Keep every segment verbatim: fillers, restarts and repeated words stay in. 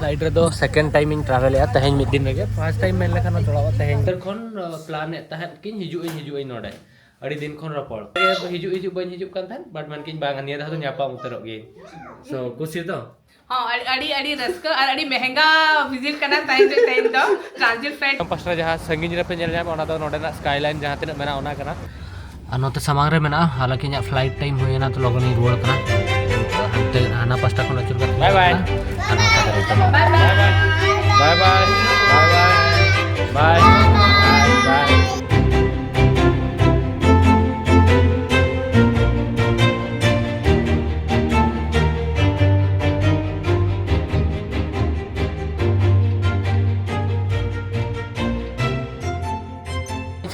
Flight ᱨᱮᱫᱚ second time ᱤᱧ ᱴᱨᱟᱵᱷᱮᱞᱮᱜᱼᱟ, ᱛᱮᱦᱮᱧ ᱢᱤᱫ ᱫᱤᱱ ᱨᱮᱜᱮ᱾ ᱯᱷᱟᱨᱥᱴ ᱴᱟᱭᱤᱢ ᱢᱮᱱ ᱞᱮᱠᱷᱟᱱ ᱦᱚᱸ ᱪᱚᱲᱟᱜᱼᱟ᱾ ᱛᱮᱦᱮᱧ ᱩᱛᱟᱹᱨ ᱠᱷᱚᱱ ᱯᱞᱟᱱ ᱮᱫ ᱛᱟᱦᱮᱸᱫ ᱠᱤᱧ ᱦᱤᱡᱩᱜ ᱟᱹᱧ, ᱦᱤᱡᱩᱜ ᱟᱹᱧ ᱱᱚᱰᱮ, ᱟᱹᱰᱤ ᱫᱤᱱ ᱠᱷᱚᱱ ᱨᱚᱯᱚᱲ᱾ ᱦᱤᱡᱩᱜ ᱤᱧ, ᱦᱤᱡᱩᱜ ᱵᱟᱹᱧ ᱦᱤᱡᱩᱜ ᱠᱟᱱ ᱛᱟᱦᱮᱸᱫ, ᱵᱟᱴ ᱢᱮᱱ ᱠᱤᱧ ᱵᱟᱝ, ᱱᱤᱭᱟᱹ ᱫᱷᱟᱣ ᱫᱚ ᱧᱟᱯᱟᱢ ᱩᱛᱟᱹᱨᱚᱜ ᱜᱤᱧ᱾ ᱥᱳ ᱠᱩᱥᱤ ᱛᱚ? ᱦᱚᱸ, ᱟᱹᱰᱤ, ᱟᱹᱰᱤ, ᱟᱹᱰᱤ ᱨᱟᱹᱥᱠᱟᱹ ᱟᱨ ᱟᱹᱰᱤ ᱢᱮᱦᱮᱝᱜᱟ ᱵᱷᱤᱡᱤᱴ ᱠᱟᱱᱟ ᱛᱮᱦᱮᱧ ᱫᱚ, ᱛᱮᱦᱮᱧ ᱫᱚ ᱴᱨᱟᱱᱡᱤᱴ ᱯᱷᱞᱟᱭᱤᱴ᱾ ᱯᱟᱥᱴᱟ ᱡᱟᱦᱟᱸ ᱥᱟᱺᱜᱤᱧ ᱨᱮᱯᱮ ᱧᱮᱞ ᱧᱟᱢᱟ, ᱚᱱᱟ ᱫᱚ ᱱᱚᱰᱮᱱᱟᱜ ᱥᱠᱟᱭ ᱞᱟᱭᱤᱱ ᱡᱟᱦᱟᱸ ᱛᱤᱱᱟᱹᱜ ᱢᱮᱱᱟᱜᱼᱟ, ᱚᱱᱟ ᱠᱟᱱᱟ᱾ ᱟᱨ ᱱᱚᱛᱮ ᱥᱟᱢᱟᱝ ᱨᱮ ᱢᱮᱱᱟᱜᱼᱟ, ᱦᱟᱞᱟᱸᱠᱤ ᱤᱧᱟᱹᱜ ᱯᱷᱞᱟᱭᱤᱴ ᱴᱟᱭᱤᱢ ᱦᱩᱭᱮᱱᱟ, ᱛᱚ ᱞᱚᱜᱚᱱᱤᱧ ᱨᱩᱣᱟᱹᱲ ᱠᱟᱱᱟ᱾ ᱦᱟᱱᱛᱮ ᱦᱟᱱᱟ ᱯᱟᱥᱴᱟ ᱠᱷᱚᱱ ᱟᱹᱪᱩᱨ ᱠᱟᱛᱮ ᱵᱟᱭ ᱵᱟᱭ᱾ ᱟᱨ ᱱᱚᱝᱠᱟ ᱠᱟᱛᱮ ᱨᱩᱣᱟᱹᱲ ᱠᱟᱱᱟ᱾ ᱵᱟᱭ ᱵᱟᱭ᱾ ᱵᱟᱭ ᱵᱟᱭ᱾ ᱵᱟᱭ ᱵᱟᱭ᱾ ᱵᱟᱭ ᱵᱟᱭ᱾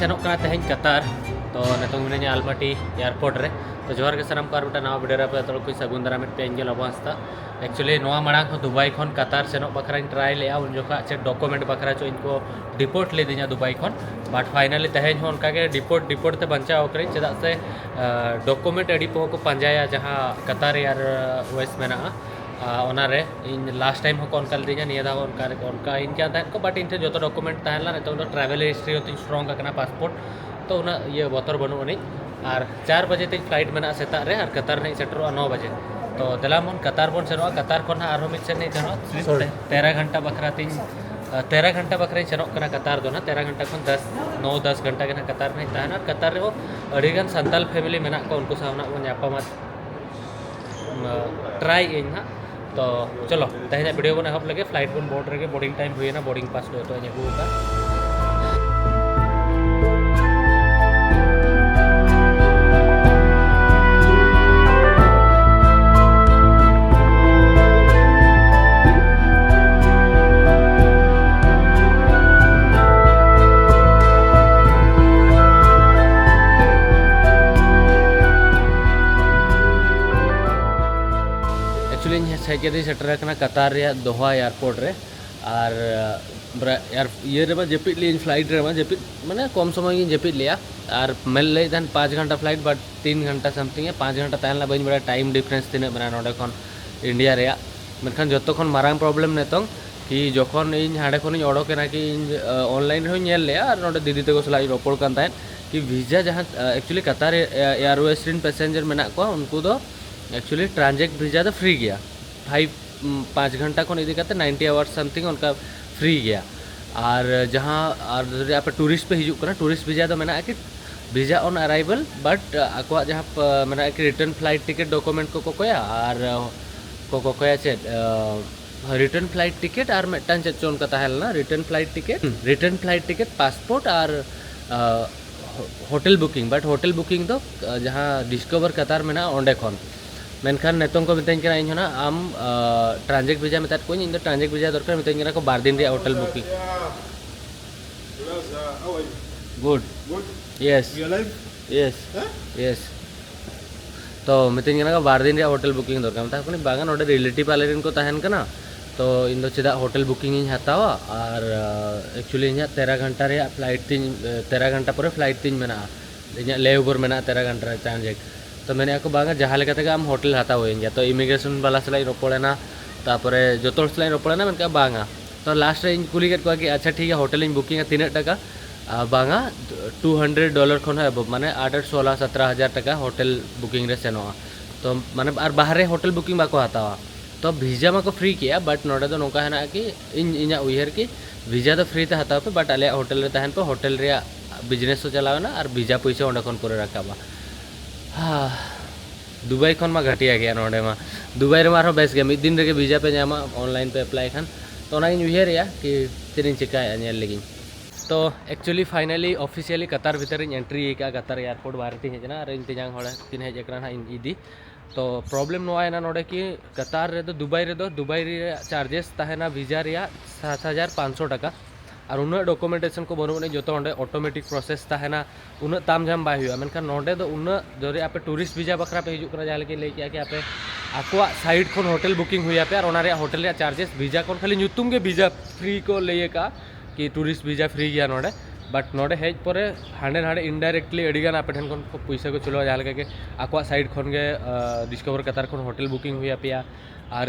ᱥᱮᱱᱚᱜ ᱠᱟᱱᱟ ᱛᱮᱦᱮᱧ ᱠᱟᱛᱟᱨ᱾ ᱛᱚ ᱱᱤᱛᱚᱝ ᱢᱤᱱᱟᱹᱧᱟ ᱟᱞᱢᱟᱴᱤ ᱮᱭᱟᱨᱯᱳᱨᱴ ᱨᱮ᱾ ᱛᱚ ᱡᱚᱦᱟᱨ ᱜᱮ ᱥᱟᱱᱟᱢ ᱠᱚ, ᱟᱨ ᱢᱤᱫᱴᱟᱝ ᱱᱟᱣᱟ ᱵᱷᱤᱰᱤᱭᱳ ᱨᱮ ᱟᱯᱮ ᱡᱚᱛᱚ ᱦᱚᱲ ᱠᱚᱧ ᱥᱟᱹᱜᱩᱱ ᱫᱟᱨᱟᱢᱮᱫ ᱯᱮᱭᱟ, ᱤᱧ ᱜᱮ ᱞᱚᱵᱚ ᱦᱟᱸᱥᱫᱟ᱾ ᱮᱠᱪᱩᱭᱮᱞᱤ ᱱᱚᱣᱟ ᱢᱟᱲᱟᱝ ᱦᱚᱸ ᱫᱩᱵᱟᱭ ᱠᱷᱚᱱ ᱠᱟᱛᱟᱨ ᱥᱮᱱᱚᱜ ᱵᱟᱠᱷᱨᱟᱧ ᱴᱨᱟᱭ ᱞᱮᱜᱼᱟ, ᱩᱱ ᱡᱚᱠᱷᱟᱜ ᱪᱮᱫ ᱰᱚᱠᱩᱢᱮᱱᱴ ᱵᱟᱠᱷᱨᱟ ᱪᱚ ᱤᱧ ᱠᱚ ᱰᱤᱯᱳᱨᱴ ᱞᱤᱫᱤᱧᱟ ᱫᱩᱵᱟᱭ ᱠᱷᱚᱱ᱾ ᱵᱟᱴ ᱯᱷᱟᱭᱱᱟᱞᱤ ᱛᱮᱦᱮᱧ ᱦᱚᱸ ᱚᱱᱠᱟᱜᱮ ᱰᱤᱯᱳᱨᱴ, ᱰᱤᱯᱳᱨᱴ ᱛᱮ ᱵᱟᱧᱪᱟᱣ ᱟᱠᱟᱱᱟᱧ, ᱪᱮᱫᱟᱜ ᱥᱮ ᱰᱚᱠᱩᱢᱮᱱᱴ ᱟᱹᱰᱤ ᱯᱚᱦᱚ ᱠᱚ ᱯᱟᱸᱡᱟᱭᱟ ᱡᱟᱦᱟᱸ ᱠᱟᱛᱟᱨ ᱮᱭᱟᱨ ᱣᱮᱥ ᱢᱮᱱᱟᱜᱼᱟ᱾ ᱟᱨ ᱚᱱᱟᱨᱮ ᱤᱧ ᱞᱟᱥᱴ ᱴᱟᱭᱤᱢ ᱦᱚᱸᱠᱚ ᱚᱱᱠᱟ ᱞᱤᱫᱤᱧᱟ, ᱱᱤᱭᱟᱹ ᱫᱷᱟᱣ ᱚᱱᱠᱟ ᱚᱱᱠᱟ ᱤᱧ ᱠᱟᱱ ᱛᱟᱦᱮᱸᱫ ᱠᱚ, ᱵᱟᱴ ᱤᱧ ᱴᱷᱮᱱ ᱡᱚᱛᱚ ᱰᱚᱠᱩᱢᱮᱱᱴ ᱛᱟᱦᱮᱸ ᱞᱮᱱᱟ᱾ ᱱᱤᱛᱚᱝ ᱫᱚ ᱴᱨᱟᱵᱷᱮᱞ ᱦᱤᱥᱴᱨᱤ ᱦᱚᱸᱛᱤᱧ ᱥᱴᱨᱚᱝ ᱟᱠᱟᱱᱟ, ᱯᱟᱥᱯᱳᱨᱴ, ᱛᱚ ᱩᱱᱟᱹᱜ ᱤᱭᱟᱹ ᱵᱚᱛᱚᱨ ᱵᱟᱹᱱᱩᱜ ᱟᱹᱱᱤᱡ᱾ ᱟᱨ ᱪᱟᱨ ᱵᱟᱡᱮ ᱛᱤᱧ ᱯᱷᱞᱟᱭᱤᱴ ᱢᱮᱱᱟᱜᱼᱟ ᱥᱮᱛᱟᱜ ᱨᱮ, ᱟᱨ ᱠᱟᱛᱟᱨ ᱨᱮ ᱤᱧ ᱥᱮᱴᱮᱨᱚᱜᱼᱟ ᱱᱚ ᱵᱟᱡᱮ᱾ ᱛᱚ ᱫᱮᱞᱟ ᱢᱚᱱ ᱠᱟᱛᱟᱨ ᱵᱚᱱ ᱥᱮᱱᱚᱜᱼᱟ, ᱠᱟᱛᱟᱨ ᱠᱷᱚᱱ ᱦᱟᱸᱜ ᱟᱨᱦᱚᱸ ᱢᱤᱫ ᱥᱮᱱ ᱤᱧ ᱥᱮᱱᱚᱜᱼᱟ᱾ ᱥᱳᱨ᱾ ᱛᱮᱨᱚ ᱜᱷᱚᱱᱴᱟ ᱵᱟᱠᱷᱨᱟ ᱛᱤᱧ, ᱛᱮᱨᱚ ᱜᱷᱚᱱᱴᱟ ᱵᱟᱠᱷᱨᱟᱧ ᱥᱮᱱᱚᱜ ᱠᱟᱱᱟ ᱠᱟᱛᱟᱨ ᱫᱚ ᱱᱟᱦᱟᱜ᱾ ᱛᱮᱨᱚ ᱜᱷᱚᱱᱴᱟ ᱠᱷᱚᱱ ᱫᱚᱥ, ᱱᱚ ᱫᱚᱥ ᱜᱷᱚᱱᱴᱟ ᱜᱮ ᱱᱟᱦᱟᱜ ᱠᱟᱛᱟᱨ ᱨᱮ ᱛᱟᱦᱮᱱᱟ᱾ ᱟᱨ ᱠᱟᱛᱟᱨ ᱨᱮᱦᱚᱸ ᱟᱹᱰᱤᱜᱟᱱ ᱥᱟᱱᱛᱟᱞ ᱯᱷᱮᱢᱤᱞᱤ ᱢᱮᱱᱟᱜ ᱠᱚᱣᱟ, ᱩᱱᱠᱩ ᱥᱟᱶ ᱱᱟᱦᱟᱜ ᱵᱚᱱ ᱧᱟᱯᱟᱢᱟ᱾ ᱴᱨᱟᱭ ᱟᱹᱧ ᱦᱟᱸᱜ᱾ ᱛᱚ ᱪᱚᱞᱚ, ᱛᱮᱦᱮᱧᱟᱜ ᱵᱷᱤᱰᱤᱭᱳ ᱵᱚᱱ ᱮᱦᱚᱵ ᱞᱮᱜᱮ᱾ ᱯᱷᱞᱟᱭᱤᱴ ᱵᱚᱱ ᱵᱳᱨᱰ ᱨᱮᱜᱮ, ᱵᱳᱨᱰᱤᱝ ᱴᱟᱭᱤᱢ ᱦᱩᱭᱮᱱᱟ, ᱵᱳᱨᱰᱤᱝ ᱯᱟᱥ ᱫᱚ ᱡᱚᱛᱚᱧ ᱟᱹᱜᱩ ᱟᱠᱟᱫ᱾ ᱮᱠᱪᱩᱭᱮᱞᱤ ᱤᱧ ᱦᱮᱡ ᱠᱟᱛᱮᱧ ᱥᱮᱴᱮᱨ ᱟᱠᱟᱱᱟ ᱠᱟᱛᱟᱨ ᱨᱮᱭᱟᱜ ᱫᱳᱦᱟ ᱮᱭᱟᱨᱯᱳᱨᱴ ᱨᱮ᱾ ᱟᱨ ᱵᱨᱟ-, ᱮᱭᱟᱨ-, ᱤᱭᱟᱹ ᱨᱮᱢᱟ ᱡᱟᱹᱯᱤᱫ ᱞᱮᱜᱼᱟᱹᱧ, ᱯᱷᱞᱟᱭᱤᱴ ᱨᱮᱢᱟ ᱡᱟᱹᱯᱤᱫ, ᱢᱟᱱᱮ ᱠᱚᱢ ᱥᱚᱢᱚᱭ ᱜᱤᱧ ᱡᱟᱹᱯᱤᱫ ᱞᱮᱜᱼᱟ᱾ ᱟᱨ ᱢᱮᱱ ᱞᱟᱹᱭᱮᱫ ᱛᱟᱦᱮᱱ ᱯᱟᱸᱪ ᱜᱷᱚᱱᱴᱟ ᱯᱷᱞᱟᱭᱤᱴ, but ᱛᱤᱱ ᱜᱷᱚᱱᱴᱟ ᱥᱟᱢᱛᱷᱤᱝ ᱮ, ᱯᱟᱸᱪ ᱜᱷᱚᱱᱴᱟ ᱛᱟᱦᱮᱸ ᱞᱮᱱᱟ, ᱵᱟᱹᱧ ᱵᱟᱲᱟᱭᱟ ᱴᱟᱭᱤᱢ ᱰᱤᱯᱷᱟᱨᱮᱱᱥ ᱛᱤᱱᱟᱹᱜ ᱢᱮᱱᱟᱜᱼᱟ ᱱᱚᱸᱰᱮ ᱠᱷᱚᱱ ᱤᱱᱰᱤᱭᱟ ᱨᱮᱭᱟᱜ᱾ ᱢᱮᱱᱠᱷᱟᱱ ᱡᱚᱛᱚ ᱠᱷᱚᱱ ᱢᱟᱨᱟᱝ ᱯᱨᱚᱵᱞᱮᱢ ᱱᱤᱛᱚᱝ ᱠᱤ ᱡᱚᱠᱷᱚᱱ ᱤᱧ ᱦᱟᱸᱰᱮ ᱠᱷᱚᱱᱤᱧ ᱚᱰᱚᱠᱮᱱᱟ, ᱠᱤ ᱤᱧ ᱚᱱᱞᱟᱭᱤᱱ ᱨᱮᱦᱚᱸᱧ ᱧᱮᱞ ᱞᱮᱜᱼᱟ ᱟᱨ ᱱᱚᱰᱮ ᱫᱤᱫᱤ ᱛᱟᱠᱚ ᱥᱟᱞᱟᱜ ᱤᱧ ᱨᱚᱯᱚᱲ ᱠᱟᱱ ᱛᱟᱦᱮᱸᱫ ᱠᱤ ᱵᱷᱤᱡᱟ ᱡᱟᱦᱟᱸ ᱮᱠᱪᱩᱭᱮᱞᱤ ᱠᱟᱛᱟᱨ ᱮᱭᱟᱨᱣᱮᱡᱽ ᱨᱮᱱ ᱯᱮᱥᱮᱧᱡᱟᱨ ᱢᱮᱱᱟᱜ ᱠᱚᱣᱟ, ᱩᱱᱠᱩ ᱫᱚ ᱮᱠᱪᱩᱭᱮᱞᱤ ᱴᱨᱟᱱᱡᱮᱠᱴ ᱵᱷᱤᱡᱟ ᱫᱚ ᱯᱷᱨᱤ ᱜᱮᱭᱟ᱾ ᱯᱷᱟᱭᱤᱵᱷ ᱯᱟᱸᱪ ᱜᱷᱚᱱᱴᱟ ᱠᱷᱚᱱ ᱤᱫᱤ ᱠᱟᱛᱮ ᱱᱟᱭᱤᱱᱴᱤ ᱟᱣᱟᱨᱥ ᱥᱟᱢᱛᱷᱤᱝ ᱚᱱᱠᱟ ᱯᱷᱨᱤ ᱜᱮᱭᱟ᱾ ᱟᱨ ᱡᱟᱦᱟᱸ ᱟᱨ ᱡᱩᱫᱤ ᱟᱯᱮ ᱴᱩᱨᱤᱥᱴ ᱯᱮ ᱦᱤᱡᱩᱜ ᱠᱟᱱᱟ, ᱴᱩᱨᱤᱥᱴ ᱵᱷᱤᱡᱟ ᱫᱚ ᱢᱮᱱᱟᱜᱼᱟ ᱠᱤ ᱵᱷᱤᱡᱟ ᱚᱱ ᱟᱨᱟᱭᱵᱷᱟᱞ, ᱵᱟᱴ ᱟᱠᱚᱣᱟᱜ ᱡᱟᱦᱟᱸ ᱯ- ᱢᱮᱱᱟᱜᱼᱟ ᱠᱤ ᱨᱤᱴᱟᱨᱱ ᱯᱷᱞᱟᱭᱤᱴ ᱴᱤᱠᱤᱴ ᱰᱚᱠᱩᱢᱮᱱᱴ ᱠᱚ ᱠᱚᱠᱚᱭᱟ ᱟᱨ ᱠᱚ ᱠᱚᱠᱚᱭᱟ ᱪᱮᱫ ᱨᱤᱴᱟᱨᱱ ᱯᱷᱞᱟᱭᱤᱴ ᱴᱤᱠᱤᱴ ᱟᱨ ᱢᱤᱫᱴᱟᱝ ᱪᱮᱫ ᱪᱚ ᱚᱱᱠᱟ ᱛᱟᱦᱮᱸ ᱞᱮᱱᱟ, return flight ticket, return flight ticket, passport ᱟᱨ hotel booking. But hotel booking ᱫᱚ ᱡᱟᱦᱟᱸ ᱰᱤᱥᱠᱚᱵᱷᱟᱨ ᱠᱟᱛᱟᱨ ᱢᱮᱱᱟᱜᱼᱟ ᱚᱸᱰᱮ ᱠᱷᱚᱱ᱾ ᱢᱮᱱᱠᱷᱟᱱ ᱱᱤᱛᱚᱝ ᱠᱚ ᱢᱤᱛᱟᱹᱧ ᱠᱟᱱᱟ ᱤᱧ ᱦᱚᱸ ᱱᱟᱜ ᱟᱢ ᱴᱨᱟᱱᱡᱮᱠᱴ ᱵᱷᱤᱡᱟ ᱢᱮᱛᱟᱫ ᱠᱚᱣᱟᱧ, ᱤᱧ ᱫᱚ ᱴᱨᱟᱱᱡᱮᱠᱴ ᱵᱷᱤᱡᱟ ᱫᱚᱨᱠᱟᱨ, ᱢᱤᱛᱟᱹᱧ ᱠᱟᱱᱟ ᱠᱚ ᱵᱟᱨ ᱫᱤᱱ ᱨᱮᱭᱟᱜ hotel booking. Good. Yes. Yes. Yes. ᱛᱚ ᱢᱤᱛᱟᱹᱧ ᱠᱟᱱᱟ ᱠᱚ ᱵᱟᱨ ᱫᱤᱱ ᱨᱮᱭᱟᱜ ᱦᱳᱴᱮᱞ ᱵᱩᱠᱤᱝ ᱫᱚᱨᱠᱟᱨ᱾ ᱢᱮᱛᱟ ᱠᱚ ᱠᱟᱹᱱᱟᱹᱧ ᱵᱟᱝᱟ, ᱱᱚᱰᱮ ᱨᱤᱞᱮᱴᱤᱵᱷ ᱟᱞᱮ ᱨᱮᱱ ᱠᱚ ᱛᱟᱦᱮᱱ ᱠᱟᱱᱟ, ᱛᱚ ᱤᱧ ᱫᱚ ᱪᱮᱫᱟᱜ ᱦᱳᱴᱮᱞ ᱵᱩᱠᱤᱝ ᱤᱧ ᱦᱟᱛᱟᱣᱟ? ᱟᱨ ᱮᱠᱪᱩᱭᱮᱞᱤ ᱤᱧᱟᱹᱜ ᱛᱮᱨᱚ ᱜᱷᱚᱱᱴᱟ ᱨᱮᱭᱟᱜ ᱯᱷᱞᱟᱭᱤᱴ ᱛᱤᱧ, ᱛᱮᱨᱚ ᱜᱷᱚᱱᱴᱟ ᱯᱚᱨᱮ ᱯᱷᱞᱟᱭᱤᱴ ᱛᱤᱧ ᱢᱮᱱᱟᱜᱼᱟ, ᱤᱧᱟᱹᱜ ᱞᱮ ᱳᱵᱷᱟᱨ ᱢᱮᱱᱟᱜᱼᱟ ᱛᱮᱨᱚ ᱜᱷᱚᱱᱴᱟ ᱨᱮ ᱴᱨᱟᱱᱡᱮᱠᱴ᱾ ᱛᱚ ᱢᱮᱱᱮᱫᱼᱟ ᱠᱚ ᱵᱟᱝᱟ, ᱡᱟᱦᱟᱸ ᱞᱮᱠᱟ ᱛᱮᱜᱮ ᱟᱢ ᱦᱳᱴᱮᱞ ᱦᱟᱛᱟᱣ ᱦᱩᱭᱮᱱ ᱜᱮᱭᱟ᱾ ᱛᱚ ᱤᱢᱤᱜᱨᱮᱥᱚᱱ ᱵᱟᱞᱟ ᱥᱟᱞᱟᱜ ᱤᱧ ᱨᱚᱯᱚᱲᱮᱱᱟ, ᱛᱟᱨᱯᱚᱨᱮ ᱡᱚᱛᱚ ᱦᱚᱲ ᱥᱟᱞᱟᱜ ᱤᱧ ᱨᱚᱯᱚᱲᱮᱱᱟ, ᱢᱮᱱᱠᱮᱫᱼᱟ ᱵᱟᱝᱟ᱾ ᱛᱚ ᱞᱟᱥᱴ ᱨᱮ ᱤᱧ ᱠᱩᱞᱤ ᱠᱮᱫ ᱠᱚᱣᱟ ᱠᱤ ᱟᱪᱪᱷᱟ ᱴᱷᱤᱠ ᱜᱮᱭᱟ, ᱦᱳᱴᱮᱞ ᱤᱧ ᱵᱩᱠᱤᱝᱟ ᱛᱤᱱᱟᱹᱜ ᱴᱟᱠᱟ? ᱟᱨ ᱵᱟᱝᱟ, ᱴᱩ ᱦᱟᱱᱰᱨᱮᱰ ᱰᱚᱞᱟᱨ ᱠᱷᱚᱱ ᱦᱚᱸ ᱮᱵᱚᱵ, ᱢᱟᱱᱮ ᱟᱴ ᱟᱴ ᱥᱳᱞᱟ ᱥᱟᱛᱨᱟ ᱦᱟᱡᱟᱨ ᱴᱟᱠᱟ ᱦᱳᱴᱮᱞ ᱵᱩᱠᱤᱝ ᱨᱮ ᱥᱮᱱᱚᱜᱼᱟ᱾ ᱛᱚ ᱢᱟᱱᱮ ᱟᱨ ᱵᱟᱦᱨᱮ ᱦᱳᱴᱮᱞ ᱵᱩᱠᱤᱝ ᱵᱟᱠᱚ ᱦᱟᱛᱟᱣᱟ᱾ ᱛᱚ ᱵᱷᱤᱡᱟ ᱢᱟᱠᱚ ᱯᱷᱨᱤ ᱠᱮᱜᱼᱟ, ᱵᱟᱴ ᱱᱚᱰᱮ ᱫᱚ ᱱᱚᱝᱠᱟ ᱦᱮᱱᱟᱜᱼᱟ ᱠᱤ ᱤᱧ, ᱤᱧᱟᱹᱜ ᱩᱭᱦᱟᱹᱨ ᱠᱤ ᱵᱷᱤᱡᱟ ᱫᱚ ᱯᱷᱨᱤ ᱛᱮ ᱦᱟᱛᱟᱣ ᱯᱮ, ᱵᱟᱴ ᱟᱞᱮᱭᱟᱜ ᱦᱳᱴᱮᱞ ᱨᱮ ᱛᱟᱦᱮᱱ ᱯᱮ, ᱦᱳᱴᱮᱞ ᱨᱮᱭᱟᱜ ᱵᱤᱡᱽᱱᱮᱥ ᱦᱚᱸ ᱪᱟᱞᱟᱣᱮᱱᱟ ᱟᱨ ᱵᱷᱤᱡᱟ ᱯᱩᱭᱥᱟᱹ ᱚᱸᱰᱮ ᱠᱷᱚᱱ ᱯᱩᱨᱟᱹ ᱨᱟᱠᱟᱵᱼᱟ᱾ ᱦᱟ, ᱫᱩᱵᱟᱭ ᱠᱷᱚᱱ ᱢᱟ ᱜᱷᱟᱹᱴᱤᱭᱟ ᱜᱮᱭᱟ ᱱᱚᱰᱮ ᱢᱟ᱾ ᱫᱩᱵᱟᱭ ᱨᱮᱢᱟ ᱟᱨᱦᱚᱸ ᱵᱮᱥ ᱜᱮᱭᱟ, ᱢᱤᱫ ᱫᱤᱱ ᱨᱮᱜᱮ ᱵᱷᱤᱡᱟ ᱯᱮ ᱧᱟᱢᱟ ᱚᱱᱞᱟᱭᱤᱱ ᱯᱮ ᱮᱯᱞᱟᱭ ᱠᱷᱟᱱ᱾ ᱛᱚ ᱚᱱᱟᱜᱤᱧ ᱩᱭᱦᱟᱹᱨᱮᱜᱼᱟ ᱠᱤ ᱪᱮᱫ ᱤᱧ ᱪᱮᱠᱟᱭᱟ, ᱧᱮᱞ ᱞᱮᱜᱤᱧ᱾ ᱛᱚ ᱮᱠᱪᱩᱭᱮᱞᱤ ᱯᱷᱟᱭᱱᱟᱞᱤ ᱚᱯᱷᱤᱥᱤᱭᱟᱞᱤ ᱠᱟᱛᱟᱨ ᱵᱷᱤᱛᱟᱹᱨ ᱤᱧ ᱮᱱᱴᱨᱤ ᱟᱠᱟᱫᱼᱟ, ᱠᱟᱛᱟᱨ ᱮᱭᱟᱨᱯᱳᱨᱴ ᱵᱟᱦᱨᱮ ᱛᱤᱧ ᱦᱮᱡ ᱮᱱᱟ ᱟᱨ ᱤᱧ ᱛᱮᱧᱟᱝ ᱦᱚᱲ ᱠᱤᱱ ᱦᱮᱡ ᱟᱠᱟᱱᱟ ᱦᱟᱸᱜ ᱤᱧ ᱤᱫᱤ᱾ ᱛᱚ ᱯᱨᱚᱵᱞᱮᱢ ᱱᱚᱣᱟ ᱮᱱᱟ ᱱᱚᱰᱮ ᱠᱤ ᱠᱟᱛᱟᱨ ᱨᱮᱫᱚ, ᱫᱩᱵᱟᱭ ᱨᱮᱫᱚ, ᱫᱩᱵᱟᱭ ᱨᱮᱭᱟᱜ ᱪᱟᱨᱡᱮᱥ ᱛᱟᱦᱮᱱᱟ ᱵᱷᱤᱡᱟ ᱨᱮᱭᱟᱜ ᱥᱟᱛ ᱦᱟᱡᱟᱨ ᱯᱟᱸᱪᱥᱚ ᱴᱟᱠᱟ᱾ ᱟᱨ ᱩᱱᱟᱹᱜ ᱰᱚᱠᱩᱢᱮᱱᱴᱮᱥᱚᱱ ᱠᱚ ᱵᱟᱹᱱᱩᱜ ᱟᱹᱱᱤᱡ, ᱡᱚᱛᱚ ᱚᱸᱰᱮ ᱚᱴᱳᱢᱮᱴᱤᱠ ᱯᱨᱚᱥᱮᱥ ᱛᱟᱦᱮᱱᱟ, ᱩᱱᱟᱹᱜ ᱛᱟᱢ ᱡᱷᱟᱢ ᱵᱟᱭ ᱦᱩᱭᱩᱜᱼᱟ᱾ ᱢᱮᱱᱠᱷᱟᱱ ᱱᱚᱰᱮ ᱫᱚ ᱩᱱᱟᱹᱜ ᱡᱩᱫᱤ ᱟᱯᱮ ᱴᱩᱨᱤᱥᱴ ᱵᱷᱤᱡᱟ ᱵᱟᱠᱷᱨᱟ ᱯᱮ ᱦᱤᱡᱩᱜ ᱠᱟᱱᱟ, ᱡᱟᱦᱟᱸ ᱞᱮᱠᱟᱧ ᱞᱟᱹᱭ ᱠᱮᱜᱼᱟ ᱠᱤ ᱟᱯᱮ ᱟᱠᱚᱣᱟᱜ ᱥᱟᱭᱤᱴ ᱠᱷᱚᱱ ᱦᱳᱴᱮᱞ ᱵᱩᱠᱤᱝ ᱦᱩᱭ ᱟᱯᱮ ᱟᱨ ᱚᱱᱟ ᱨᱮᱭᱟᱜ ᱦᱳᱴᱮᱞ ᱨᱮᱭᱟᱜ ᱪᱟᱨᱡᱮᱥ ᱵᱷᱤᱡᱟ ᱠᱷᱚᱱ ᱠᱷᱟᱹᱞᱤ ᱧᱩᱛᱩᱢ ᱜᱮ ᱵᱷᱤᱡᱟ ᱯᱷᱨᱤ ᱠᱚ ᱞᱟᱹᱭ ᱟᱠᱟᱫᱼᱟ ᱠᱤ ᱴᱩᱨᱤᱥᱴ ᱵᱷᱤᱡᱟ ᱯᱷᱨᱤ ᱜᱮᱭᱟ ᱱᱚᱰᱮ᱾ But ᱱᱚᱰᱮ ᱦᱮᱡ ᱯᱚᱨᱮ ᱦᱟᱸᱰᱮ ᱱᱟᱰᱮ indirectly ᱟᱹᱰᱤᱜᱟᱱ ᱟᱯᱮ ᱴᱷᱮᱱ ᱠᱷᱚᱱ ᱠᱚ ᱯᱩᱭᱥᱟᱹ ᱠᱚ ᱪᱩᱞᱟᱹᱣᱟ, ᱡᱟᱦᱟᱸ ᱞᱮᱠᱟ ᱜᱮ ᱟᱠᱚᱣᱟᱜ side ᱠᱷᱚᱱ ᱜᱮ ᱰᱤᱥᱠᱚᱵᱷᱟᱨ ᱠᱟᱛᱟᱨ ᱠᱷᱚᱱ ᱦᱳᱴᱮᱞ ᱵᱩᱠᱤᱝ ᱦᱩᱭ ᱟᱯᱮᱭᱟ, ᱟᱨ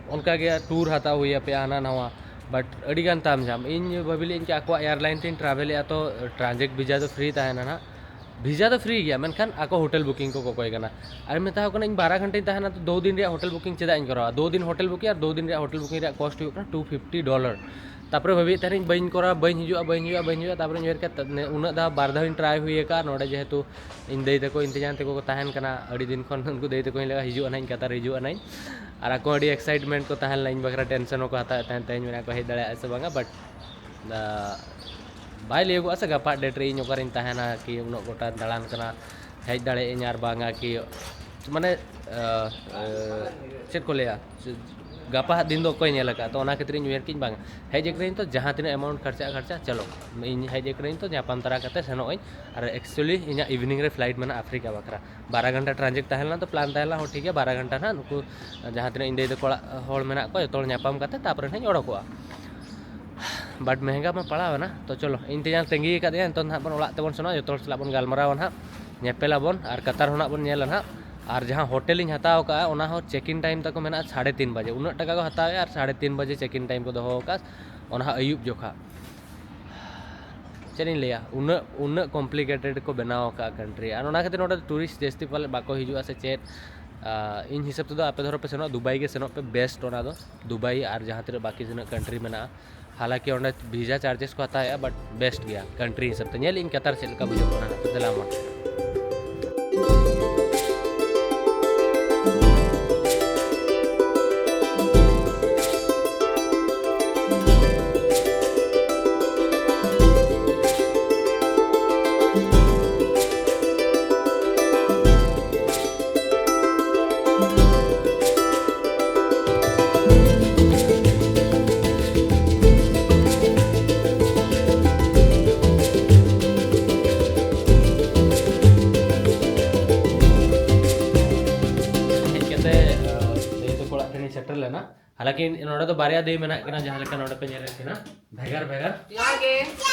ᱚᱱᱠᱟ ᱜᱮ ᱴᱩᱨ ᱦᱟᱛᱟᱣ ᱦᱩᱭ ᱟᱯᱮᱭᱟ ᱦᱟᱱᱟ ᱱᱟᱣᱟ᱾ But ᱟᱹᱰᱤᱜᱟᱱ ᱛᱟᱢ ᱡᱷᱟᱢ᱾ ᱤᱧ ᱵᱷᱟᱹᱵᱤ ᱞᱮᱫᱟᱹᱧ ᱠᱤ ᱟᱠᱚᱣᱟᱜ ᱮᱭᱟᱨᱞᱟᱭᱤᱱ ᱛᱤᱧ ᱴᱨᱟᱵᱷᱮᱞᱮᱜᱼᱟ, ᱛᱚ ᱴᱨᱟᱱᱡᱮᱠᱴ ᱵᱷᱤᱥᱟ ᱫᱚ ᱯᱷᱨᱤ ᱛᱟᱦᱮᱱᱟ ᱱᱟᱦᱟᱜ᱾ ᱵᱷᱤᱥᱟ ᱫᱚ ᱯᱷᱨᱤ ᱜᱮᱭᱟ, ᱢᱮᱱᱠᱷᱟᱱ ᱟᱠᱚ ᱦᱳᱴᱮᱞ ᱵᱩᱠᱤᱝ ᱠᱚ ᱠᱚᱠᱚᱭ ᱠᱟᱱᱟ᱾ ᱟᱨ ᱢᱮᱛᱟ ᱠᱚ ᱠᱟᱱᱟ, ᱤᱧ ᱵᱟᱨᱟ ᱜᱷᱚᱱᱴᱟᱧ ᱛᱟᱦᱮᱱᱟ, ᱛᱚ ᱫᱩ ᱫᱤᱱ ᱨᱮᱭᱟᱜ ᱦᱳᱴᱮᱞ ᱵᱩᱠᱤᱝ ᱪᱮᱫᱟᱜ ᱤᱧ ᱠᱚᱨᱟᱣᱟ? ᱫᱩ ᱫᱤᱱ ᱦᱳᱴᱮᱞ ᱵᱩᱠᱤᱝ ᱟᱨ ᱫᱩ ᱫᱤᱱ ᱨᱮᱭᱟᱜ ᱦᱳᱴᱮᱞ ᱵᱩᱠᱤᱝ ᱨᱮᱭᱟᱜ ᱠᱚᱥᱴ ᱦᱩᱭᱩᱜ ᱠᱟᱱᱟ ᱴᱩ ᱯᱷᱤᱯᱴᱤ ᱰᱚᱞᱟᱨ᱾ ᱛᱟᱨᱯᱚᱨᱮ ᱵᱷᱟᱹᱵᱤᱭᱮᱫ ᱛᱟᱦᱮᱱᱤᱧ, ᱵᱟᱹᱧ ᱠᱚᱨᱟᱣᱟ, ᱵᱟᱹᱧ ᱦᱤᱡᱩᱜᱼᱟ, ᱵᱟᱹᱧ ᱦᱤᱡᱩᱜᱼᱟ, ᱵᱟᱹᱧ ᱦᱤᱡᱩᱜᱼᱟ᱾ ᱛᱟᱨᱯᱚᱨᱮᱧ ᱩᱭᱦᱟᱹᱨ ᱠᱮᱫ, ᱩᱱᱟᱹᱜ ᱫᱷᱟᱣ, ᱵᱟᱨ ᱫᱷᱟᱣᱤᱧ ᱴᱨᱟᱭ ᱦᱩᱭ ᱟᱠᱟᱫᱼᱟ᱾ ᱱᱚᱰᱮ ᱡᱮᱦᱮᱛᱩ ᱤᱧ ᱫᱟᱹᱭ ᱛᱟᱠᱚ, ᱤᱧ ᱛᱮᱧᱟᱝ ᱛᱟᱠᱚ ᱠᱚ ᱛᱟᱦᱮᱱ ᱠᱟᱱᱟ, ᱟᱹᱰᱤ ᱫᱤᱱ ᱠᱷᱚᱱ ᱩᱱᱠᱩ ᱫᱟᱹᱭ ᱛᱟᱠᱚᱧ ᱞᱟᱹᱭᱟ, ᱦᱤᱡᱩᱜ ᱟᱱᱟᱧ, ᱠᱟᱛᱟᱨ ᱦᱤᱡᱩᱜ ᱟᱱᱟᱧ᱾ ᱟᱨ ᱟᱠᱚ ᱟᱹᱰᱤ ᱮᱠᱥᱟᱭᱤᱴᱢᱮᱱᱴ ᱠᱚ ᱛᱟᱦᱮᱸ ᱞᱮᱱᱟ, ᱤᱧ ᱵᱟᱠᱷᱨᱟ ᱴᱮᱱᱥᱚᱱ ᱦᱚᱸᱠᱚ ᱦᱟᱛᱟᱣᱮᱫ ᱛᱟᱦᱮᱸᱫ, ᱛᱮᱦᱮᱧ ᱢᱮᱱᱟ ᱠᱚ ᱦᱮᱡ ᱫᱟᱲᱮᱭᱟᱜᱼᱟ ᱥᱮ ᱵᱟᱝᱟ᱾ But ᱵᱟᱭ ᱞᱟᱹᱭᱚᱜᱚᱜᱼᱟ ᱥᱮ ᱜᱟᱯᱟ ᱰᱮᱴ ᱨᱮ ᱤᱧ ᱚᱠᱟᱨᱤᱧ ᱛᱟᱦᱮᱱᱟ, ᱠᱤ ᱩᱱᱟᱹᱜ ᱜᱚᱴᱟᱧ ᱫᱟᱬᱟᱱ ᱠᱟᱱᱟ, ᱦᱮᱡ ᱫᱟᱲᱮᱭᱟᱜ ᱟᱹᱧ ᱟᱨ ᱵᱟᱝᱟ, ᱠᱤ ᱢᱟᱱᱮ ᱪᱮᱫ ᱠᱚ ᱞᱟᱹᱭᱟ, ᱜᱟᱯᱟ ᱦᱟᱜ ᱫᱤᱱ ᱫᱚ ᱚᱠᱚᱭ ᱧᱮᱞ ᱟᱠᱟᱫ? ᱛᱚ ᱚᱱᱟ ᱠᱷᱟᱹᱛᱤᱨ ᱤᱧ ᱩᱭᱦᱟᱹᱨ ᱠᱤᱧ ᱵᱟᱝᱟ, ᱦᱮᱡ ᱟᱠᱟᱱᱟᱹᱧ ᱛᱚ ᱡᱟᱦᱟᱸ ᱛᱤᱱᱟᱹᱜ ᱮᱢᱟᱣᱩᱱᱴ ᱠᱷᱚᱨᱪᱟᱜᱼᱟ ᱠᱷᱚᱨᱪᱟ, ᱪᱚᱞᱚ ᱤᱧ ᱦᱮᱡ ᱟᱠᱟᱱᱟᱹᱧ ᱛᱚ ᱧᱟᱯᱟᱢ ᱛᱟᱨᱟ ᱠᱟᱛᱮ ᱥᱮᱱᱚᱜ ᱟᱹᱧ᱾ ᱟᱨ actually ᱤᱧᱟᱹᱜ ᱤᱵᱷᱤᱱᱤᱝ ᱨᱮ ᱯᱷᱞᱟᱭᱤᱴ ᱢᱮᱱᱟᱜᱼᱟ ᱟᱯᱷᱨᱤᱠᱟ ᱵᱟᱠᱷᱨᱟ᱾ ᱵᱟᱨᱟ ᱜᱷᱚᱱᱴᱟ ᱴᱨᱟᱱᱡᱮᱠᱴ ᱛᱟᱦᱮᱸ ᱞᱮᱱᱟ, ᱛᱚ ᱯᱞᱟᱱ ᱛᱟᱦᱮᱸ ᱞᱮᱱᱟ, ᱦᱚᱸ ᱴᱷᱤᱠ ᱜᱮᱭᱟ, ᱵᱟᱨᱟ ᱜᱷᱚᱱᱴᱟ ᱱᱟᱦᱟᱜ ᱱᱩᱠᱩ ᱡᱟᱦᱟᱸ ᱛᱤᱱᱟᱹᱜ ᱤᱧ ᱫᱟᱹᱭ ᱛᱟᱠᱚ ᱚᱲᱟᱜ ᱦᱚᱲ ᱢᱮᱱᱟᱜ ᱠᱚᱣᱟ, ᱡᱚᱛᱚ ᱦᱚᱲ ᱧᱟᱯᱟᱢ ᱠᱟᱛᱮ ᱛᱟᱨᱯᱚᱨᱮ ᱱᱟᱦᱟᱜ ᱤᱧ ᱚᱰᱚᱠᱚᱜᱼᱟ᱾ But ᱢᱮᱦᱮᱸᱜᱟ ᱢᱟ ᱯᱟᱲᱟᱣ ᱮᱱᱟ᱾ ᱛᱚ ᱪᱚᱞᱚ, ᱤᱧ ᱛᱮᱧᱟᱝ ᱛᱟᱺᱜᱤ ᱟᱠᱟᱫᱮᱭᱟ, ᱱᱤᱛᱚᱝ ᱱᱟᱦᱟᱜ ᱵᱚᱱ ᱚᱲᱟᱜ ᱛᱮᱵᱚᱱ ᱥᱮᱱᱚᱜᱼᱟ, ᱡᱚᱛᱚ ᱦᱚᱲ ᱥᱟᱞᱟᱜ ᱵᱚᱱ ᱜᱟᱞᱢᱟᱨᱟᱣᱟ ᱱᱟᱦᱟᱜ, ᱧᱮᱯᱮᱞ ᱟᱵᱚᱱ ᱟᱨ ᱠᱟᱛᱟᱨ ᱦᱚᱸ ᱱᱟᱦᱟᱜ ᱵᱚᱱ ᱧᱮᱞᱟ ᱱᱟᱦᱟᱜ᱾ ᱟᱨ ᱡᱟᱦᱟᱸ ᱦᱳᱴᱮᱞ ᱤᱧ ᱦᱟᱛᱟᱣ ᱟᱠᱟᱫᱼᱟ, ᱚᱱᱟ ᱦᱚᱸ ᱪᱮᱠ ᱤᱱ ᱴᱟᱭᱤᱢ ᱛᱟᱠᱚ ᱢᱮᱱᱟᱜᱼᱟ ᱥᱟᱲᱮ ᱛᱤᱱ ᱵᱟᱡᱮ, ᱩᱱᱟᱹᱜ ᱴᱟᱠᱟ ᱠᱚ ᱦᱟᱛᱟᱣᱮᱫᱼᱟ ᱟᱨ ᱥᱟᱲᱮ ᱛᱤᱱ ᱵᱟᱡᱮ ᱪᱮᱠ ᱤᱱ ᱴᱟᱭᱤᱢ ᱠᱚ ᱫᱚᱦᱚ ᱟᱠᱟᱫᱼᱟ, ᱚᱱᱟ ᱦᱚᱸ ᱟᱹᱭᱩᱵ ᱡᱚᱠᱷᱟ᱾ ᱪᱮᱫ ᱤᱧ ᱞᱟᱹᱭᱟ, ᱩᱱᱟᱹᱜ, ᱩᱱᱟᱹᱜ ᱠᱚᱢᱯᱞᱤᱠᱮᱴᱮᱰ ᱠᱚ ᱵᱮᱱᱟᱣ ᱟᱠᱟᱫᱼᱟ ᱠᱟᱱᱴᱨᱤ᱾ ᱟᱨ ᱚᱱᱟ ᱠᱷᱟᱹᱛᱤᱨ ᱱᱚᱰᱮ ᱴᱩᱨᱤᱥᱴ ᱡᱟᱹᱥᱛᱤ ᱯᱟᱞᱮ ᱵᱟᱠᱚ ᱦᱤᱡᱩᱜᱼᱟ ᱥᱮ ᱪᱮᱫ? ᱟᱨ ᱤᱧ ᱦᱤᱥᱟᱹᱵ ᱛᱮᱫᱚ ᱟᱯᱮ ᱫᱷᱚᱨᱚ ᱯᱮ ᱥᱮᱱᱚᱜ, ᱫᱩᱵᱟᱭ ᱜᱮ ᱥᱮᱱᱚᱜ ᱯᱮ, ᱵᱮᱥᱴ ᱚᱱᱟ ᱫᱚ, ᱫᱩᱵᱟᱭ ᱟᱨ ᱡᱟᱦᱟᱸ ᱛᱤᱱᱟᱹᱜ ᱵᱟᱹᱠᱤ ᱛᱤᱱᱟᱹᱜ ᱠᱟᱱᱴᱨᱤ ᱢᱮᱱᱟᱜᱼᱟ᱾ ᱦᱟᱞᱟᱝᱠᱤ ᱚᱸᱰᱮ ᱵᱷᱤᱥᱟ ᱪᱟᱨᱡᱮᱥ ᱠᱚ ᱦᱟᱛᱟᱣᱮᱫᱼᱟ, but ᱵᱮᱥᱴ ᱜᱮᱭᱟ ᱠᱟᱱᱴᱨᱤ ᱦᱤᱥᱟᱹᱵ ᱛᱮ᱾ ᱧᱮᱞ ᱤᱧ ᱠᱟᱛᱟᱨ ᱪᱮᱫ ᱞᱮᱠᱟ ᱵᱩᱡᱷᱟᱹᱜ ᱠᱟᱱᱟ᱾ ᱫᱮᱞᱟ ᱢᱟ᱾ ᱞᱮᱠᱤᱱ ᱱᱚᱰᱮ ᱫᱚ ᱵᱟᱨᱭᱟ ᱫᱟᱹᱭ ᱢᱮᱱᱟᱜ ᱠᱤᱱᱟ, ᱡᱟᱦᱟᱸ ᱞᱮᱠᱟ ᱱᱚᱰᱮ ᱯᱮ ᱧᱮᱞᱮᱫ ᱠᱤᱱᱟ, ᱵᱷᱮᱜᱟᱨ ᱵᱷᱮᱜᱟᱨ᱾ ᱡᱚᱦᱟᱨ ᱜᱮ᱾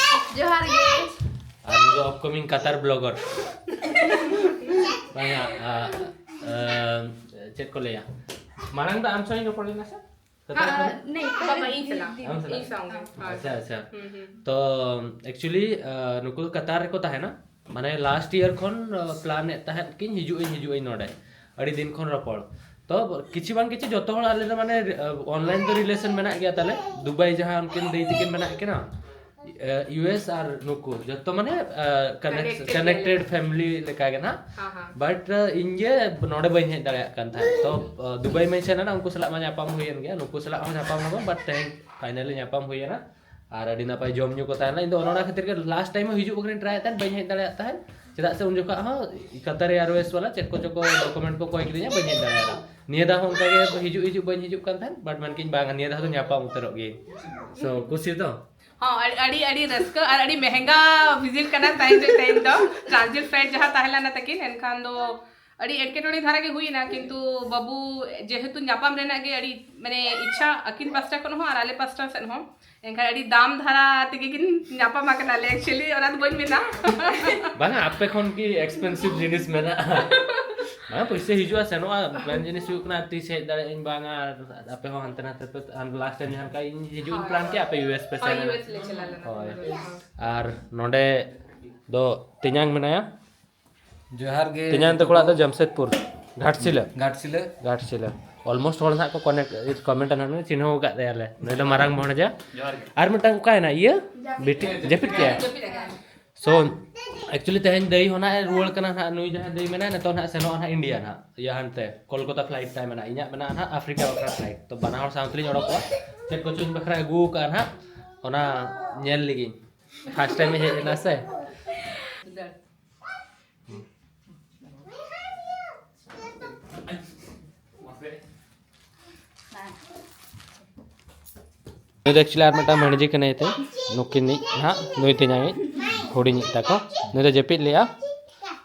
ᱡᱚᱦᱟᱨ ᱜᱮ᱾ ᱟᱨ ᱱᱩᱭ ᱫᱚ ᱟᱯᱠᱟᱢᱤᱝ ᱠᱟᱛᱟᱨ ᱵᱞᱚᱜᱟᱨ᱾ ᱵᱟᱝᱟ, ᱟ, ᱟ, ᱪᱮᱫ ᱠᱚ ᱞᱟᱹᱭᱟ, ᱢᱟᱲᱟᱝ ᱫᱚ ᱟᱢ ᱥᱟᱶ ᱤᱧ ᱨᱚᱯᱚᱲ ᱞᱮᱱᱟ ᱥᱮ? ᱠᱟᱛᱟᱨ ᱠᱷᱚᱱ? ᱦᱮᱸ, ᱵᱟᱵᱟ, ᱤᱧ ᱥᱟᱞᱟᱜ᱾ ᱟᱢ ᱥᱟᱞᱟᱜ? ᱤᱧ ᱥᱟᱶ ᱜᱮ᱾ ᱦᱳᱭ᱾ ᱟᱪᱪᱷᱟ, ᱟᱪᱪᱷᱟ᱾ ᱦᱩᱸ, ᱦᱩᱸ᱾ ᱛᱚ actually ᱱᱩᱠᱩ ᱫᱚ ᱠᱟᱛᱟᱨ ᱨᱮᱠᱚ ᱛᱟᱦᱮᱱᱟ᱾ ᱢᱟᱱᱮ ᱞᱟᱥᱴ ᱤᱭᱟᱨ ᱠᱷᱚᱱ ᱯᱞᱟᱱ ᱮᱫ ᱛᱟᱦᱮᱸᱫ ᱠᱤᱱ ᱦᱤᱡᱩᱜ ᱟᱹᱧ, ᱦᱤᱡᱩᱜ ᱟᱹᱧ ᱱᱚᱰᱮ, ᱟᱹᱰᱤ ᱫᱤᱱ ᱠᱷᱚᱱ ᱨᱚᱯᱚᱲ᱾ ᱛᱚ ᱠᱤᱪᱷᱩ ᱵᱟᱝ ᱠᱤᱪᱷᱩ ᱡᱚᱛᱚ ᱦᱚᱲ ᱟᱞᱮ ᱫᱚ ᱢᱟᱱᱮ ᱚᱱᱞᱟᱭᱤᱱ ᱫᱚ ᱨᱤᱞᱮᱥᱚᱱ ᱢᱮᱱᱟᱜ ᱜᱮᱭᱟ ᱛᱟᱞᱮ᱾ ᱫᱩᱵᱟᱭ ᱡᱟᱦᱟᱸ ᱩᱱᱠᱤᱱ ᱫᱟᱹᱭ ᱛᱟᱹᱠᱤᱱ ᱢᱮᱱᱟᱜ ᱠᱤᱱᱟ, ᱤᱭᱩ ᱮᱥ ᱟᱨ ᱱᱩᱠᱩ ᱡᱚᱛᱚ ᱢᱟᱱᱮ Connected ᱠᱟᱱᱮᱠᱴᱮᱰ ᱯᱷᱮᱢᱤᱞᱤ ᱞᱮᱠᱟ ᱜᱮ ᱱᱟᱦᱟᱜ᱾ ᱦᱮᱸ, ᱦᱮᱸ᱾ ᱵᱟᱴ ᱤᱧ ᱜᱮ ᱱᱚᱰᱮ ᱵᱟᱹᱧ ᱦᱮᱡ ᱫᱟᱲᱮᱭᱟᱜ ᱠᱟᱱ ᱛᱟᱦᱮᱸᱫ᱾ ᱛᱚ ᱫᱩᱵᱟᱭ ᱢᱟᱧ ᱥᱮᱱ ᱮᱱᱟ, ᱩᱱᱠᱩ ᱥᱟᱞᱟᱜ ᱢᱟ ᱧᱟᱯᱟᱢ ᱦᱩᱭᱮᱱ ᱜᱮᱭᱟ, ᱱᱩᱠᱩ ᱥᱟᱞᱟᱜ ᱦᱚᱸ ᱧᱟᱯᱟᱢ ᱞᱮᱱᱟ, ᱵᱟᱴ ᱛᱮᱦᱮᱧ ᱯᱷᱟᱭᱱᱟᱞᱤ ᱧᱟᱯᱟᱢ ᱦᱩᱭᱮᱱᱟ᱾ ᱟᱨ ᱟᱹᱰᱤ ᱱᱟᱯᱟᱭ ᱡᱚᱢ ᱧᱩ ᱠᱚ ᱛᱟᱦᱮᱸ ᱞᱮᱱᱟ᱾ ᱤᱧ ᱫᱚ ᱚᱱᱟ ᱠᱷᱟᱹᱛᱤᱨ ᱜᱮ ᱞᱟᱥᱴ ᱴᱟᱭᱤᱢ ᱦᱚᱸ ᱦᱤᱡᱩᱜ ᱵᱟᱠᱷᱨᱟᱧ ᱴᱨᱟᱭᱮᱫ ᱛᱟᱦᱮᱸᱫ, ᱵᱟᱹᱧ ᱦᱮᱡ ᱫᱟᱲᱮᱭᱟᱜ ᱛᱟᱦᱮᱸᱫ᱾ ᱪᱮᱫᱟᱜ ᱥᱮ ᱩᱱ ᱡᱚᱠᱷᱚᱱ ᱦᱚᱸ ᱠᱟᱛᱟᱨ ᱮᱭᱟᱨᱣᱮᱡᱽ ᱣᱟᱞᱟ ᱪᱮᱫ ᱠᱚᱪᱚ ᱠᱚ ᱰᱚᱠᱩᱢᱮᱱᱴ ᱠᱚ ᱠᱚᱭ ᱠᱤᱫᱤᱧᱟ, ᱵᱟᱹᱧ ᱦᱮᱡ ᱫᱟᱲᱮᱭᱟᱫᱟ᱾ ᱱᱤᱭᱟᱹ ᱫᱷᱟᱣ ᱦᱚᱸ ᱚᱱᱠᱟ ᱜᱮ ᱦᱤᱡᱩᱜ ᱦᱤᱡᱩᱜ ᱵᱟᱹᱧ ᱦᱤᱡᱩᱜ ᱠᱟᱱ ᱛᱟᱦᱮᱸᱫ, ᱵᱟᱴ ᱢᱮᱱ ᱠᱤᱧ ᱵᱟᱝ, ᱱᱤᱭᱟᱹ ᱫᱷᱟᱣ ᱫᱚ ᱧᱟᱯᱟᱢ ᱩᱛᱟᱹᱨᱚᱜ ᱜᱮ᱾ ᱥᱳ ᱠᱩᱥᱤ ᱛᱚ? ᱦᱚᱸ, ᱟᱹᱰᱤ, ᱟᱹᱰᱤ, ᱟᱹᱰᱤ ᱨᱟᱹᱥᱠᱟᱹ ᱟᱨ ᱟᱹᱰᱤ ᱢᱮᱦᱮᱝᱜᱟ ᱵᱷᱤᱡᱤᱴ ᱠᱟᱱᱟ ᱛᱮᱦᱮᱧ ᱫᱚ, ᱛᱮᱦᱮᱧ ᱫᱚ ᱴᱨᱟᱱᱡᱤᱴ ᱯᱷᱞᱟᱭᱤᱴ ᱡᱟᱦᱟᱸ ᱛᱟᱦᱮᱸ ᱞᱮᱱᱟ ᱛᱟᱹᱠᱤᱱ, ᱮᱱᱠᱷᱟᱱ ᱫᱚ ᱟᱹᱰᱤ ᱮᱴᱠᱮᱴᱚᱬᱮ ᱫᱷᱟᱨᱟ ᱜᱮ ᱦᱩᱭᱮᱱᱟ, ᱠᱤᱱᱛᱩ ᱵᱟᱹᱵᱩ ᱡᱮᱦᱮᱛᱩ ᱧᱟᱯᱟᱢ ᱨᱮᱱᱟᱜ ᱜᱮ ᱟᱹᱰᱤ ᱢᱟᱱᱮ ᱤᱪᱪᱷᱟ ᱟᱹᱠᱤᱱ ᱯᱟᱥᱴᱟ ᱠᱷᱚᱱ ᱦᱚᱸ ᱟᱨ ᱟᱞᱮ ᱯᱟᱥᱴᱟ ᱥᱮᱫ ᱦᱚᱸ, ᱮᱱᱠᱷᱟᱱ ᱟᱹᱰᱤ ᱫᱟᱢ ᱫᱷᱟᱨᱟ ᱛᱮᱜᱮ ᱠᱤᱱ ᱧᱟᱯᱟᱢ ᱟᱠᱟᱱᱟ ᱞᱮ᱾ ᱮᱠᱪᱩᱭᱮᱞᱤ ᱚᱱᱟ ᱫᱚ ᱵᱟᱹᱧ ᱢᱮᱱᱟ᱾ ᱵᱟᱝᱟ, ᱟᱯᱮ ᱠᱷᱚᱱ ᱜᱮ ᱮᱠᱥᱯᱮᱱᱥᱤᱵᱷ ᱡᱤᱱᱤᱥ ᱢᱮᱱᱟᱜᱼᱟ᱾ ᱵᱟᱝᱟ, ᱯᱩᱭᱥᱟᱹ ᱦᱤᱡᱩᱜᱼᱟ ᱥᱮᱱᱚᱜᱼᱟ, ᱯᱞᱟᱱ ᱡᱤᱱᱤᱥ ᱦᱩᱭᱩᱜ ᱠᱟᱱᱟ ᱛᱤᱥ ᱦᱮᱡ ᱫᱟᱲᱮᱭᱟᱜ ᱟᱹᱧ ᱵᱟᱝᱟ, ᱟᱨ ᱟᱯᱮ ᱦᱚᱸ ᱦᱟᱱᱛᱮ ᱱᱟᱛᱮ ᱯᱮ, ᱞᱟᱥᱴ ᱴᱟᱭᱤᱢ ᱡᱟᱦᱟᱸ ᱞᱮᱠᱟ ᱤᱧ ᱦᱤᱡᱩᱜ ᱤᱧ ᱦᱳᱭ, ᱯᱞᱟᱱ ᱠᱮᱜᱼᱟ, ᱦᱳᱭ᱾ ᱟᱯᱮ ᱤᱭᱩ ᱮᱥ ᱯᱮ ᱦᱳᱭ, ᱥᱮᱱ ᱮᱱᱟ᱾ ᱤᱭᱩ ᱮᱥ ᱞᱮ ᱪᱟᱞᱟᱣ ᱞᱮᱱᱟ᱾ ᱦᱳᱭ᱾ ᱦᱳᱭ᱾ ᱟᱨ ᱱᱚᱰᱮ ᱫᱚ ᱛᱮᱧᱟᱝ ᱛᱮᱠᱚᱲᱟ ᱫᱚ ᱡᱚᱢᱥᱮᱫᱽᱯᱩᱨ᱾ ᱡᱚᱦᱟᱨ ᱜᱮ ᱡᱚᱛᱚ ᱠᱚ᱾ ᱡᱚᱢᱥᱮᱫᱽᱯᱩᱨ, ᱜᱷᱟᱴᱥᱤᱞᱟᱹ᱾ ᱜᱷᱟᱴᱥᱤᱞᱟᱹ᱾ ᱜᱷᱟᱴᱥᱤᱞᱟᱹ᱾ ᱚᱞᱢᱳᱥᱴ ᱦᱚᱲ ᱱᱟᱦᱟᱜ ᱠᱚ ᱠᱚᱱᱮᱠᱴ, ᱠᱚᱢᱮᱱᱴ ᱱᱟᱦᱟᱜ ᱪᱤᱱᱦᱟᱹᱣ ᱟᱠᱟᱫ ᱛᱟᱭᱟᱞᱮ, ᱱᱩᱭ ᱫᱚ ᱢᱟᱨᱟᱝ ᱵᱷᱚᱬᱡᱟ᱾ ᱡᱚᱦᱟᱨ ᱜᱮ᱾ ᱟᱨ ᱢᱤᱫᱴᱟᱝ ᱚᱠᱟᱭᱮᱱᱟ ᱤᱭᱟᱹ? ᱵᱤᱴᱤ ᱡᱟᱹᱯᱤᱫ ᱠᱮᱜᱼᱟᱭ? ᱥᱳ ᱮᱠᱪᱩᱭᱮᱞᱤ ᱛᱮᱦᱮᱧ ᱫᱟᱹᱭ ᱦᱚᱸ ᱱᱟᱦᱟᱜ ᱮ ᱨᱩᱣᱟᱹᱲ ᱠᱟᱱᱟ ᱱᱟᱦᱟᱜ, ᱱᱩᱭ ᱡᱟᱦᱟᱸᱭ ᱫᱟᱹᱭ ᱢᱮᱱᱟᱭ ᱱᱤᱛᱚᱜ ᱱᱟᱦᱟᱜ ᱥᱮᱱᱚᱜᱼᱟ ᱱᱟᱦᱟᱜ ᱤᱱᱰᱤᱭᱟ ᱱᱟᱦᱟᱜ, ᱤᱭᱟᱹ ᱦᱟᱱᱛᱮ ᱠᱳᱞᱠᱟᱛᱟ ᱯᱷᱞᱟᱭᱤᱴ ᱛᱟᱭ ᱢᱮᱱᱟᱜᱼᱟ, ᱤᱧᱟᱹᱜ ᱢᱮᱱᱟᱜᱼᱟ ᱱᱟᱦᱟᱜ ᱟᱯᱷᱨᱤᱠᱟ ᱵᱟᱠᱷᱨᱟ ᱯᱷᱞᱟᱭᱤᱴ᱾ ᱛᱚ ᱵᱟᱱᱟ ᱦᱚᱲ ᱥᱟᱶ ᱛᱮᱞᱤᱧ ᱚᱰᱚᱠᱚᱜᱼᱟ᱾ ᱪᱮᱫ ᱠᱚᱪᱚ ᱤᱧ ᱵᱟᱠᱷᱨᱟ ᱟᱹᱜᱩ ᱟᱠᱟᱫᱼᱟ ᱱᱟᱦᱟᱜ, ᱚᱱᱟ ᱧᱮᱞ ᱞᱟᱹᱜᱤᱫ᱾ ᱯᱷᱟᱥᱴ ᱴᱟᱭᱤᱢ ᱤᱧ ᱦᱮᱡ ᱞᱮᱱᱟ ᱥᱮ᱾ ᱱᱩᱭ ᱫᱚ ᱮᱠᱪᱩᱭᱮᱞᱤ ᱟᱨ ᱢᱤᱫᱴᱟᱝ ᱵᱷᱟᱹᱬᱡᱤ ᱠᱟᱱᱟᱭ ᱛᱮ, ᱱᱩᱠᱤᱱᱤᱡ ᱦᱟᱸᱜ, ᱱᱩᱭ ᱛᱮᱧᱟᱝᱤᱡ ᱦᱩᱰᱤᱧᱤᱡ ᱛᱟᱠᱚ᱾ ᱱᱩᱭ ᱫᱚ ᱡᱟᱹᱯᱤᱫ ᱞᱮᱜᱼᱟ᱾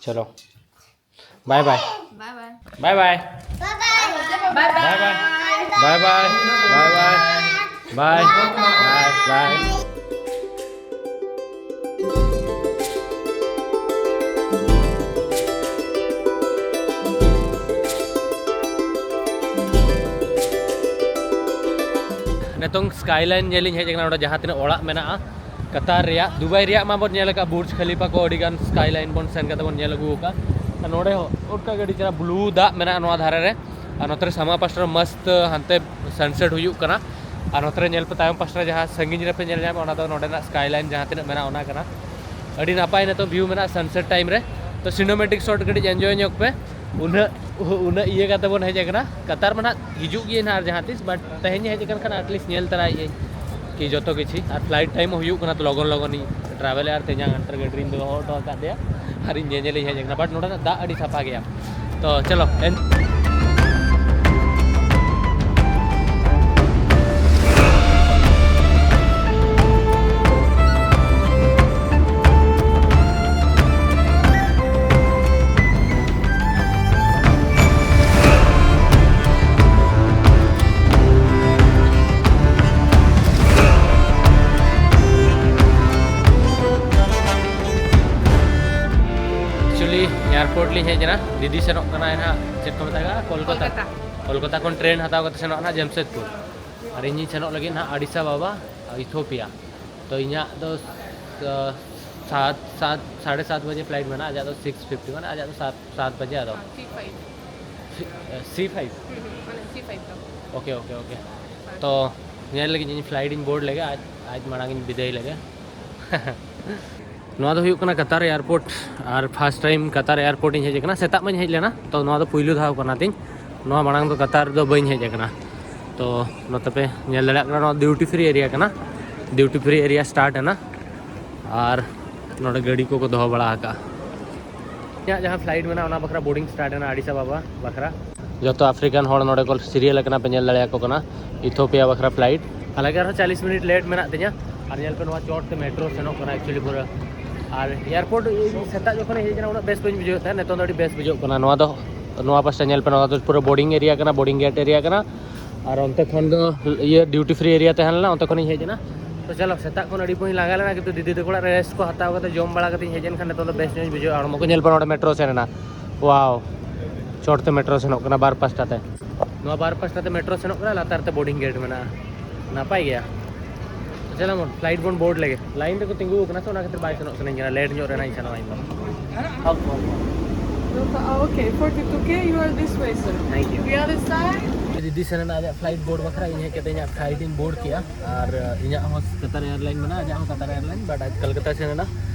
ᱪᱚᱞᱚ, ᱵᱟᱭ ᱵᱟᱭ᱾ ᱵᱟᱭ ᱵᱟᱭ᱾ ᱵᱟᱭ ᱵᱟᱭ᱾ ᱵᱟᱭ ᱵᱟᱭ᱾ ᱵᱟᱭ ᱵᱟᱭ᱾ Bye bye. Bye bye. Bye. Bye bye. ᱱᱤᱛᱚᱝ ᱥᱠᱟᱭ ᱞᱟᱭᱤᱱ ᱧᱮᱞᱤᱧ ᱦᱮᱡ ᱟᱠᱟᱱᱟ᱾ ᱱᱚᱰᱮ ᱡᱟᱦᱟᱸ ᱛᱤᱱᱟᱹᱜ ᱚᱲᱟᱜ ᱢᱮᱱᱟᱜᱼᱟ ᱠᱟᱛᱟᱨ ᱨᱮᱭᱟᱜ, ᱫᱩᱵᱟᱭ ᱨᱮᱭᱟᱜ ᱢᱟᱵᱚᱱ ᱧᱮᱞ ᱟᱠᱟᱫ, ᱵᱩᱨᱡᱽ ᱠᱷᱟᱞᱤᱯᱟ ᱠᱚ ᱟᱹᱰᱤ ᱜᱟᱱ ᱥᱠᱟᱭ ᱞᱟᱭᱤᱱ ᱵᱚᱱ ᱥᱮᱱ ᱠᱟᱛᱮ ᱵᱚᱱ ᱧᱮᱞ ᱟᱹᱜᱩ ᱟᱠᱟᱫ᱾ ᱟᱨ ᱱᱚᱰᱮ ᱦᱚᱸ ᱚᱱᱠᱟ ᱜᱮ ᱟᱹᱰᱤ ᱪᱮᱦᱨᱟ ᱵᱞᱩ ᱫᱟᱜ ᱢᱮᱱᱟᱜᱼᱟ ᱱᱚᱣᱟ ᱫᱷᱟᱨᱮ ᱨᱮ᱾ ᱟᱨ ᱱᱚᱛᱮ ᱨᱮ ᱥᱟᱢᱟ ᱯᱟᱥᱴᱟ ᱨᱮ ᱢᱚᱥᱛ ᱦᱟᱱᱛᱮ ᱥᱟᱱᱥᱮᱴ ᱦᱩᱭᱩᱜ ᱠᱟᱱᱟ᱾ ᱟᱨ ᱱᱚᱛᱮ ᱨᱮ ᱧᱮᱞ ᱯᱮ, ᱛᱟᱭᱚᱢ ᱯᱟᱥᱴᱟ ᱨᱮ ᱡᱟᱦᱟᱸ ᱥᱟᱺᱜᱤᱧ ᱨᱮᱯᱮ ᱧᱮᱞ ᱧᱟᱢᱟ, ᱚᱱᱟ ᱫᱚ ᱱᱚᱰᱮᱱᱟᱜ ᱥᱠᱟᱭ ᱞᱟᱭᱤᱱ ᱡᱟᱦᱟᱸ ᱛᱤᱱᱟᱹᱜ ᱢᱮᱱᱟᱜᱼᱟ, ᱚᱱᱟ ᱠᱟᱱᱟ᱾ ᱟᱹᱰᱤ ᱱᱟᱯᱟᱭ ᱱᱤᱛᱚᱜ ᱵᱷᱤᱭᱩ ᱢᱮᱱᱟᱜᱼᱟ ᱥᱟᱱᱥᱮᱴ ᱴᱟᱭᱤᱢ ᱨᱮ᱾ ᱛᱚ ᱥᱤᱱᱮᱢᱮᱴᱤᱠ ᱥᱚᱴ ᱠᱟᱹᱴᱤᱡ ᱮᱱᱡᱚᱭ ᱧᱚᱜ ᱯᱮ᱾ ᱩᱱᱟᱹᱜ ᱩᱱᱟᱹᱜ ᱤᱭᱟᱹ ᱠᱟᱛᱮ ᱵᱚᱱ ᱦᱮᱡ ᱟᱠᱟᱱᱟ᱾ ᱠᱟᱛᱟᱨ ᱢᱟ ᱱᱟᱦᱟᱜ ᱦᱤᱡᱩᱜ ᱜᱮ ᱱᱟᱦᱟᱜ ᱟᱨ ᱡᱟᱦᱟᱸ ᱛᱤᱥ, ᱵᱟᱴ ᱛᱮᱦᱮᱧ ᱦᱮᱡ ᱟᱠᱟᱱ ᱠᱷᱟᱱ ᱟᱴᱞᱤᱥᱴ ᱧᱮᱞ ᱛᱟᱨᱟᱭᱮᱫ ᱟᱹᱧ ᱠᱤ ᱡᱚᱛᱚ ᱠᱤᱪᱷᱩ᱾ ᱟᱨ ᱯᱷᱞᱟᱭᱤᱴ ᱴᱟᱭᱤᱢ ᱦᱚᱸ ᱦᱩᱭᱩᱜ ᱠᱟᱱᱟ, ᱛᱚ ᱞᱚᱜᱚᱱ ᱞᱚᱜᱚᱱ ᱤᱧ ᱴᱨᱟᱵᱷᱮᱞ ᱮᱭᱟᱨ ᱛᱮ ᱤᱧᱟᱹᱜ ᱦᱟᱱᱴᱟᱨ ᱜᱟᱹᱰᱤ ᱨᱤᱧ ᱫᱚᱦᱚ ᱦᱚᱴᱚ ᱟᱠᱟᱫ ᱫᱮᱭᱟ ᱟᱨ ᱤᱧ ᱧᱮᱧᱮᱞᱤᱧ ᱦᱮᱡ ᱟᱠᱟᱱᱟ᱾ ᱵᱟᱴ ᱱᱚᱰᱮᱱᱟᱜ ᱫᱟᱜ ᱟᱹᱰᱤ ᱥᱟᱯᱷᱟ ᱜᱮᱭᱟ᱾ ᱛᱚ ᱪᱚᱞᱚ ᱮᱱ- ᱮᱠᱪᱩᱭᱮᱞᱤ ᱮᱭᱟᱨᱯᱳᱨᱴ ᱞᱤᱧ ᱦᱮᱡ ᱮᱱᱟ᱾ ᱫᱤᱫᱤ ᱥᱮᱱᱚᱜ ᱠᱟᱱᱟᱭ ᱱᱟᱦᱟᱜ, ᱪᱮᱫ ᱠᱚ ᱢᱮᱛᱟᱜᱼᱟ, ᱠᱳᱞᱠᱟᱛᱟ᱾ ᱠᱳᱞᱠᱟᱛᱟ᱾ ᱠᱳᱞᱠᱟᱛᱟ ᱠᱷᱚᱱ ᱴᱨᱮᱱ ᱦᱟᱛᱟᱣ ᱠᱟᱛᱮ ᱥᱮᱱᱚᱜ ᱱᱟᱦᱟᱜ ᱡᱟᱢᱥᱮᱫᱽᱯᱩᱨ᱾ ᱟᱨ ᱤᱧᱤᱧ ᱥᱮᱱᱚᱜ ᱞᱟᱹᱜᱤᱫ ᱱᱟᱦᱟᱜ ᱟᱰᱤᱥ ᱟᱵᱟᱵᱟ, ᱤᱛᱷᱳᱯᱤᱭᱟ᱾ ᱛᱚ ᱤᱧᱟᱹᱜ ᱫᱚ ᱥᱟᱛ ᱥᱟᱛ ᱥᱟᱲᱮ ᱥᱟᱛ ᱵᱟᱡᱮ ᱯᱷᱞᱟᱭᱤᱴ ᱢᱮᱱᱟᱜᱼᱟ, ᱟᱡᱟᱜ ᱫᱚ ᱥᱤᱠᱥ ᱯᱷᱤᱯᱴᱤ, ᱢᱟᱱᱮ ᱟᱡᱟᱜ ᱫᱚ ᱥᱟᱛ ᱥᱟᱛ ᱵᱟᱡᱮ᱾ ᱟᱫᱚ ᱥᱤ ᱯᱷᱟᱭᱤᱵᱷ᱾ ᱥᱤ ᱯᱷᱟᱭᱤᱵᱷ᱾ ᱦᱩᱸ, ᱦᱩᱸ, ᱢᱟᱱᱮ ᱥᱤ ᱯᱷᱟᱭᱤᱵᱷ ᱫᱚ᱾ Okay, okay, okay. ᱛᱚ ᱧᱮᱞ ᱞᱟᱹᱜᱤᱫ ᱤᱧ ᱯᱷᱞᱟᱭᱤᱴ ᱤᱧ ᱵᱳᱨᱰ ᱞᱮᱜᱮ, ᱟᱡ ᱟᱡ ᱢᱟᱲᱟᱝ ᱤᱧ ᱵᱤᱫᱟᱹᱭ ᱞᱮᱜᱮ᱾ ᱱᱚᱣᱟ ᱫᱚ ᱦᱩᱭᱩᱜ ᱠᱟᱱᱟ ᱠᱟᱛᱟᱨ ᱮᱭᱟᱨᱯᱳᱨᱴ᱾ ᱟᱨ ᱯᱷᱟᱥᱴ ᱴᱟᱭᱤᱢ ᱠᱟᱛᱟᱨ ᱮᱭᱟᱨᱯᱳᱨᱴ ᱤᱧ ᱦᱮᱡ ᱟᱠᱟᱱᱟ᱾ ᱥᱮᱛᱟᱜ ᱢᱟᱧ ᱦᱮᱡ ᱞᱮᱱᱟ, ᱛᱚ ᱱᱚᱣᱟ ᱫᱚ ᱯᱩᱭᱞᱩ ᱫᱷᱟᱣ ᱠᱟᱱᱟ ᱛᱤᱧ᱾ ᱱᱚᱣᱟ ᱢᱟᱲᱟᱝ ᱫᱚ ᱠᱟᱛᱟᱨ ᱫᱚ ᱵᱟᱹᱧ ᱦᱮᱡ ᱟᱠᱟᱱᱟ᱾ ᱛᱚ ᱱᱚᱛᱮ ᱯᱮ ᱧᱮᱞ ᱫᱟᱲᱮᱭᱟᱜ ᱠᱟᱱᱟ, ᱱᱚᱣᱟ ᱰᱤᱭᱩᱴᱤ ᱯᱷᱨᱤ ᱮᱨᱤᱭᱟ ᱠᱟᱱᱟ᱾ ᱰᱤᱭᱩᱴᱤ ᱯᱷᱨᱤ ᱮᱨᱤᱭᱟ ᱥᱴᱟᱨᱴ ᱮᱱᱟ᱾ ᱟᱨ ᱱᱚᱰᱮ ᱜᱟᱹᱰᱤ ᱠᱚᱠᱚ ᱫᱚᱦᱚ ᱵᱟᱲᱟ ᱟᱠᱟᱫᱼᱟ᱾ ᱤᱧᱟᱹᱜ ᱡᱟᱦᱟᱸ ᱯᱷᱞᱟᱭᱤᱴ ᱢᱮᱱᱟᱜᱼᱟ, ᱚᱱᱟ ᱵᱟᱠᱷᱨᱟ ᱵᱳᱨᱰᱤᱝ ᱥᱴᱟᱨᱴ ᱮᱱᱟ ᱟᱰᱤᱥ ᱟᱵᱟᱵᱟ ᱵᱟᱠᱷᱨᱟ᱾ ᱡᱚᱛᱚ ᱟᱯᱷᱨᱤᱠᱟᱱ ᱦᱚᱲ ᱱᱚᱰᱮ ᱠᱚ ᱥᱤᱨᱤᱭᱟᱞ ᱟᱠᱟᱱᱟ, ᱯᱮ ᱧᱮᱞ ᱫᱟᱲᱮᱭᱟᱠᱚ ᱠᱟᱱᱟ, ᱤᱛᱷᱳᱯᱤᱭᱟ ᱵᱟᱠᱷᱨᱟ ᱯᱷᱞᱟᱭᱤᱴ᱾ ᱦᱟᱞᱟᱝᱠᱤ ᱟᱨᱦᱚᱸ ᱪᱟᱞᱤᱥ ᱢᱤᱱᱤᱴ ᱞᱮᱴ ᱢᱮᱱᱟᱜ ᱛᱤᱧᱟ᱾ ᱟᱨ ᱧᱮᱞ ᱯᱮ, ᱱᱚᱣᱟ ᱪᱚᱴ ᱛᱮ ᱢᱮᱴᱨᱳ ᱥᱮᱱᱚᱜ ᱠᱟᱱᱟ ᱮᱠᱪᱩᱭᱮᱞᱤ ᱯᱩᱨᱟᱹ᱾ ᱟᱨ ᱮᱭᱟᱨᱯᱳᱨᱴ ᱤᱧ ᱥᱮᱛᱟᱜ ᱡᱚᱠᱷᱚᱱᱤᱧ ᱦᱮᱡ ᱮᱱᱟ, ᱩᱱᱟᱹᱜ ᱵᱮᱥ ᱵᱟᱹᱧ ᱵᱩᱡᱷᱟᱹᱣᱮᱫ ᱛᱟᱦᱮᱸᱫ, ᱱᱤᱛᱚᱝ ᱫᱚ ᱟᱹᱰᱤ ᱵᱮᱥ ᱵᱩᱡᱷᱟᱹᱜ ᱠᱟᱱᱟ᱾ ᱱᱚᱣᱟ ᱫᱚ, ᱱᱚᱣᱟ ᱯᱟᱥᱴᱟ ᱧᱮᱞ ᱯᱮ, ᱱᱚᱣᱟ ᱫᱚ ᱯᱩᱨᱟᱹ ᱵᱳᱨᱰᱤᱝ ᱮᱨᱤᱭᱟ ᱠᱟᱱᱟ, ᱵᱳᱨᱰᱤᱝ ᱜᱮᱴ ᱮᱨᱤᱭᱟ ᱠᱟᱱᱟ᱾ ᱟᱨ ᱚᱱᱛᱮ ᱠᱷᱚᱱ ᱫᱚ ᱤᱭᱟᱹ ᱰᱤᱭᱩᱴᱤ ᱯᱷᱨᱤ ᱮᱨᱤᱭᱟ ᱛᱟᱦᱮᱸ ᱞᱮᱱᱟ, ᱚᱱᱛᱮ ᱠᱷᱚᱱᱤᱧ ᱦᱮᱡ ᱮᱱᱟ᱾ ᱛᱚ ᱪᱚᱞᱚ, ᱥᱮᱛᱟᱜ ᱠᱷᱚᱱ ᱟᱹᱰᱤ ᱵᱟᱹᱧ ᱞᱟᱸᱜᱟ ᱞᱮᱱᱟ, ᱠᱤᱱᱛᱩ ᱫᱤᱫᱤ ᱛᱟᱠᱚ ᱚᱲᱟᱜ ᱨᱮ ᱨᱮᱥᱴ ᱠᱚ ᱦᱟᱛᱟᱣ ᱠᱟᱛᱮ ᱡᱚᱢ ᱵᱟᱲᱟ ᱠᱟᱛᱮᱧ ᱦᱮᱡ ᱮᱱ ᱠᱷᱟᱱ ᱱᱤᱛᱚᱜ ᱫᱚ ᱵᱮᱥ ᱧᱚᱜ ᱤᱧ ᱵᱩᱡᱷᱟᱹᱣᱟ᱾ ᱦᱚᱲᱢᱚ ᱠᱚ ᱧᱮᱞ ᱯᱮ, ᱱᱚᱰᱮ ᱢᱮᱴᱨᱳ ᱥᱮᱱ ᱮᱱᱟ᱾ ᱣᱟᱣ, ᱪᱚᱴ ᱛᱮ ᱢᱮᱴᱨᱳ ᱥᱮᱱᱚᱜ ᱠᱟᱱᱟ ᱵᱟᱨ ᱯᱟᱥᱴᱟ ᱛᱮ᱾ ᱱᱚᱣᱟ ᱵᱟᱨ ᱯᱟᱥᱴᱟ ᱛᱮ ᱢᱮᱴᱨᱳ ᱥᱮᱱᱚᱜ ᱠᱟᱱᱟ, ᱞᱟᱛᱟᱨ ᱛᱮ ᱵᱳᱨᱰᱤᱝ ᱜᱮᱴ ᱢᱮᱱᱟᱜᱼᱟ᱾ ᱱᱟᱯᱟᱭ ᱜᱮᱭᱟ᱾ ᱪᱚᱞᱚ ᱵᱚᱱ ᱯᱷᱞᱟᱭᱤᱴ ᱵᱚᱱ ᱵᱳᱨᱰ ᱞᱮᱜᱮ᱾ ᱞᱟᱭᱤᱱ ᱨᱮᱠᱚ ᱛᱤᱸᱜᱩ ᱟᱠᱟᱱᱟ, ᱛᱚ ᱚᱱᱟ ᱠᱷᱟᱹᱛᱤᱨ ᱵᱟᱭ ᱥᱮᱱᱚᱜ ᱥᱟᱱᱟᱧ ᱠᱟᱱᱟ, ᱞᱮᱴ ᱧᱚᱜ ᱨᱮᱱᱟᱜ ᱤᱧ ᱥᱮᱱᱚᱜᱼᱟ ᱤᱧ ᱫᱚ᱾ Oh, okay, forty-two K, you are this way, sir. Thank you. The other side. ᱫᱤᱫᱤ ᱥᱮᱱ ᱮᱱᱟ ᱟᱡᱟᱜ ᱯᱷᱞᱟᱭᱤᱴ ᱵᱳᱨᱰ ᱵᱟᱠᱷᱨᱟ, ᱤᱧ ᱦᱮᱡ ᱠᱟᱛᱮ ᱤᱧᱟᱹᱜ ᱯᱷᱞᱟᱭᱤᱴ ᱤᱧ ᱵᱳᱨᱰ ᱠᱮᱜᱼᱟ᱾ ᱟᱨ ᱤᱧᱟᱹᱜ ᱦᱚᱸ ᱠᱟᱛᱟᱨ ᱮᱭᱟᱨᱞᱟᱭᱤᱱ ᱢᱮᱱᱟᱜᱼᱟ, ᱟᱡᱟᱜ ᱦᱚᱸ ᱠᱟᱛᱟᱨ ᱮᱭᱟᱨᱞᱟᱭᱤᱱ, ᱵᱟᱴ ᱟᱡ ᱠᱟᱞᱠᱟᱛᱟ ᱥᱮᱱ ᱮᱱᱟ᱾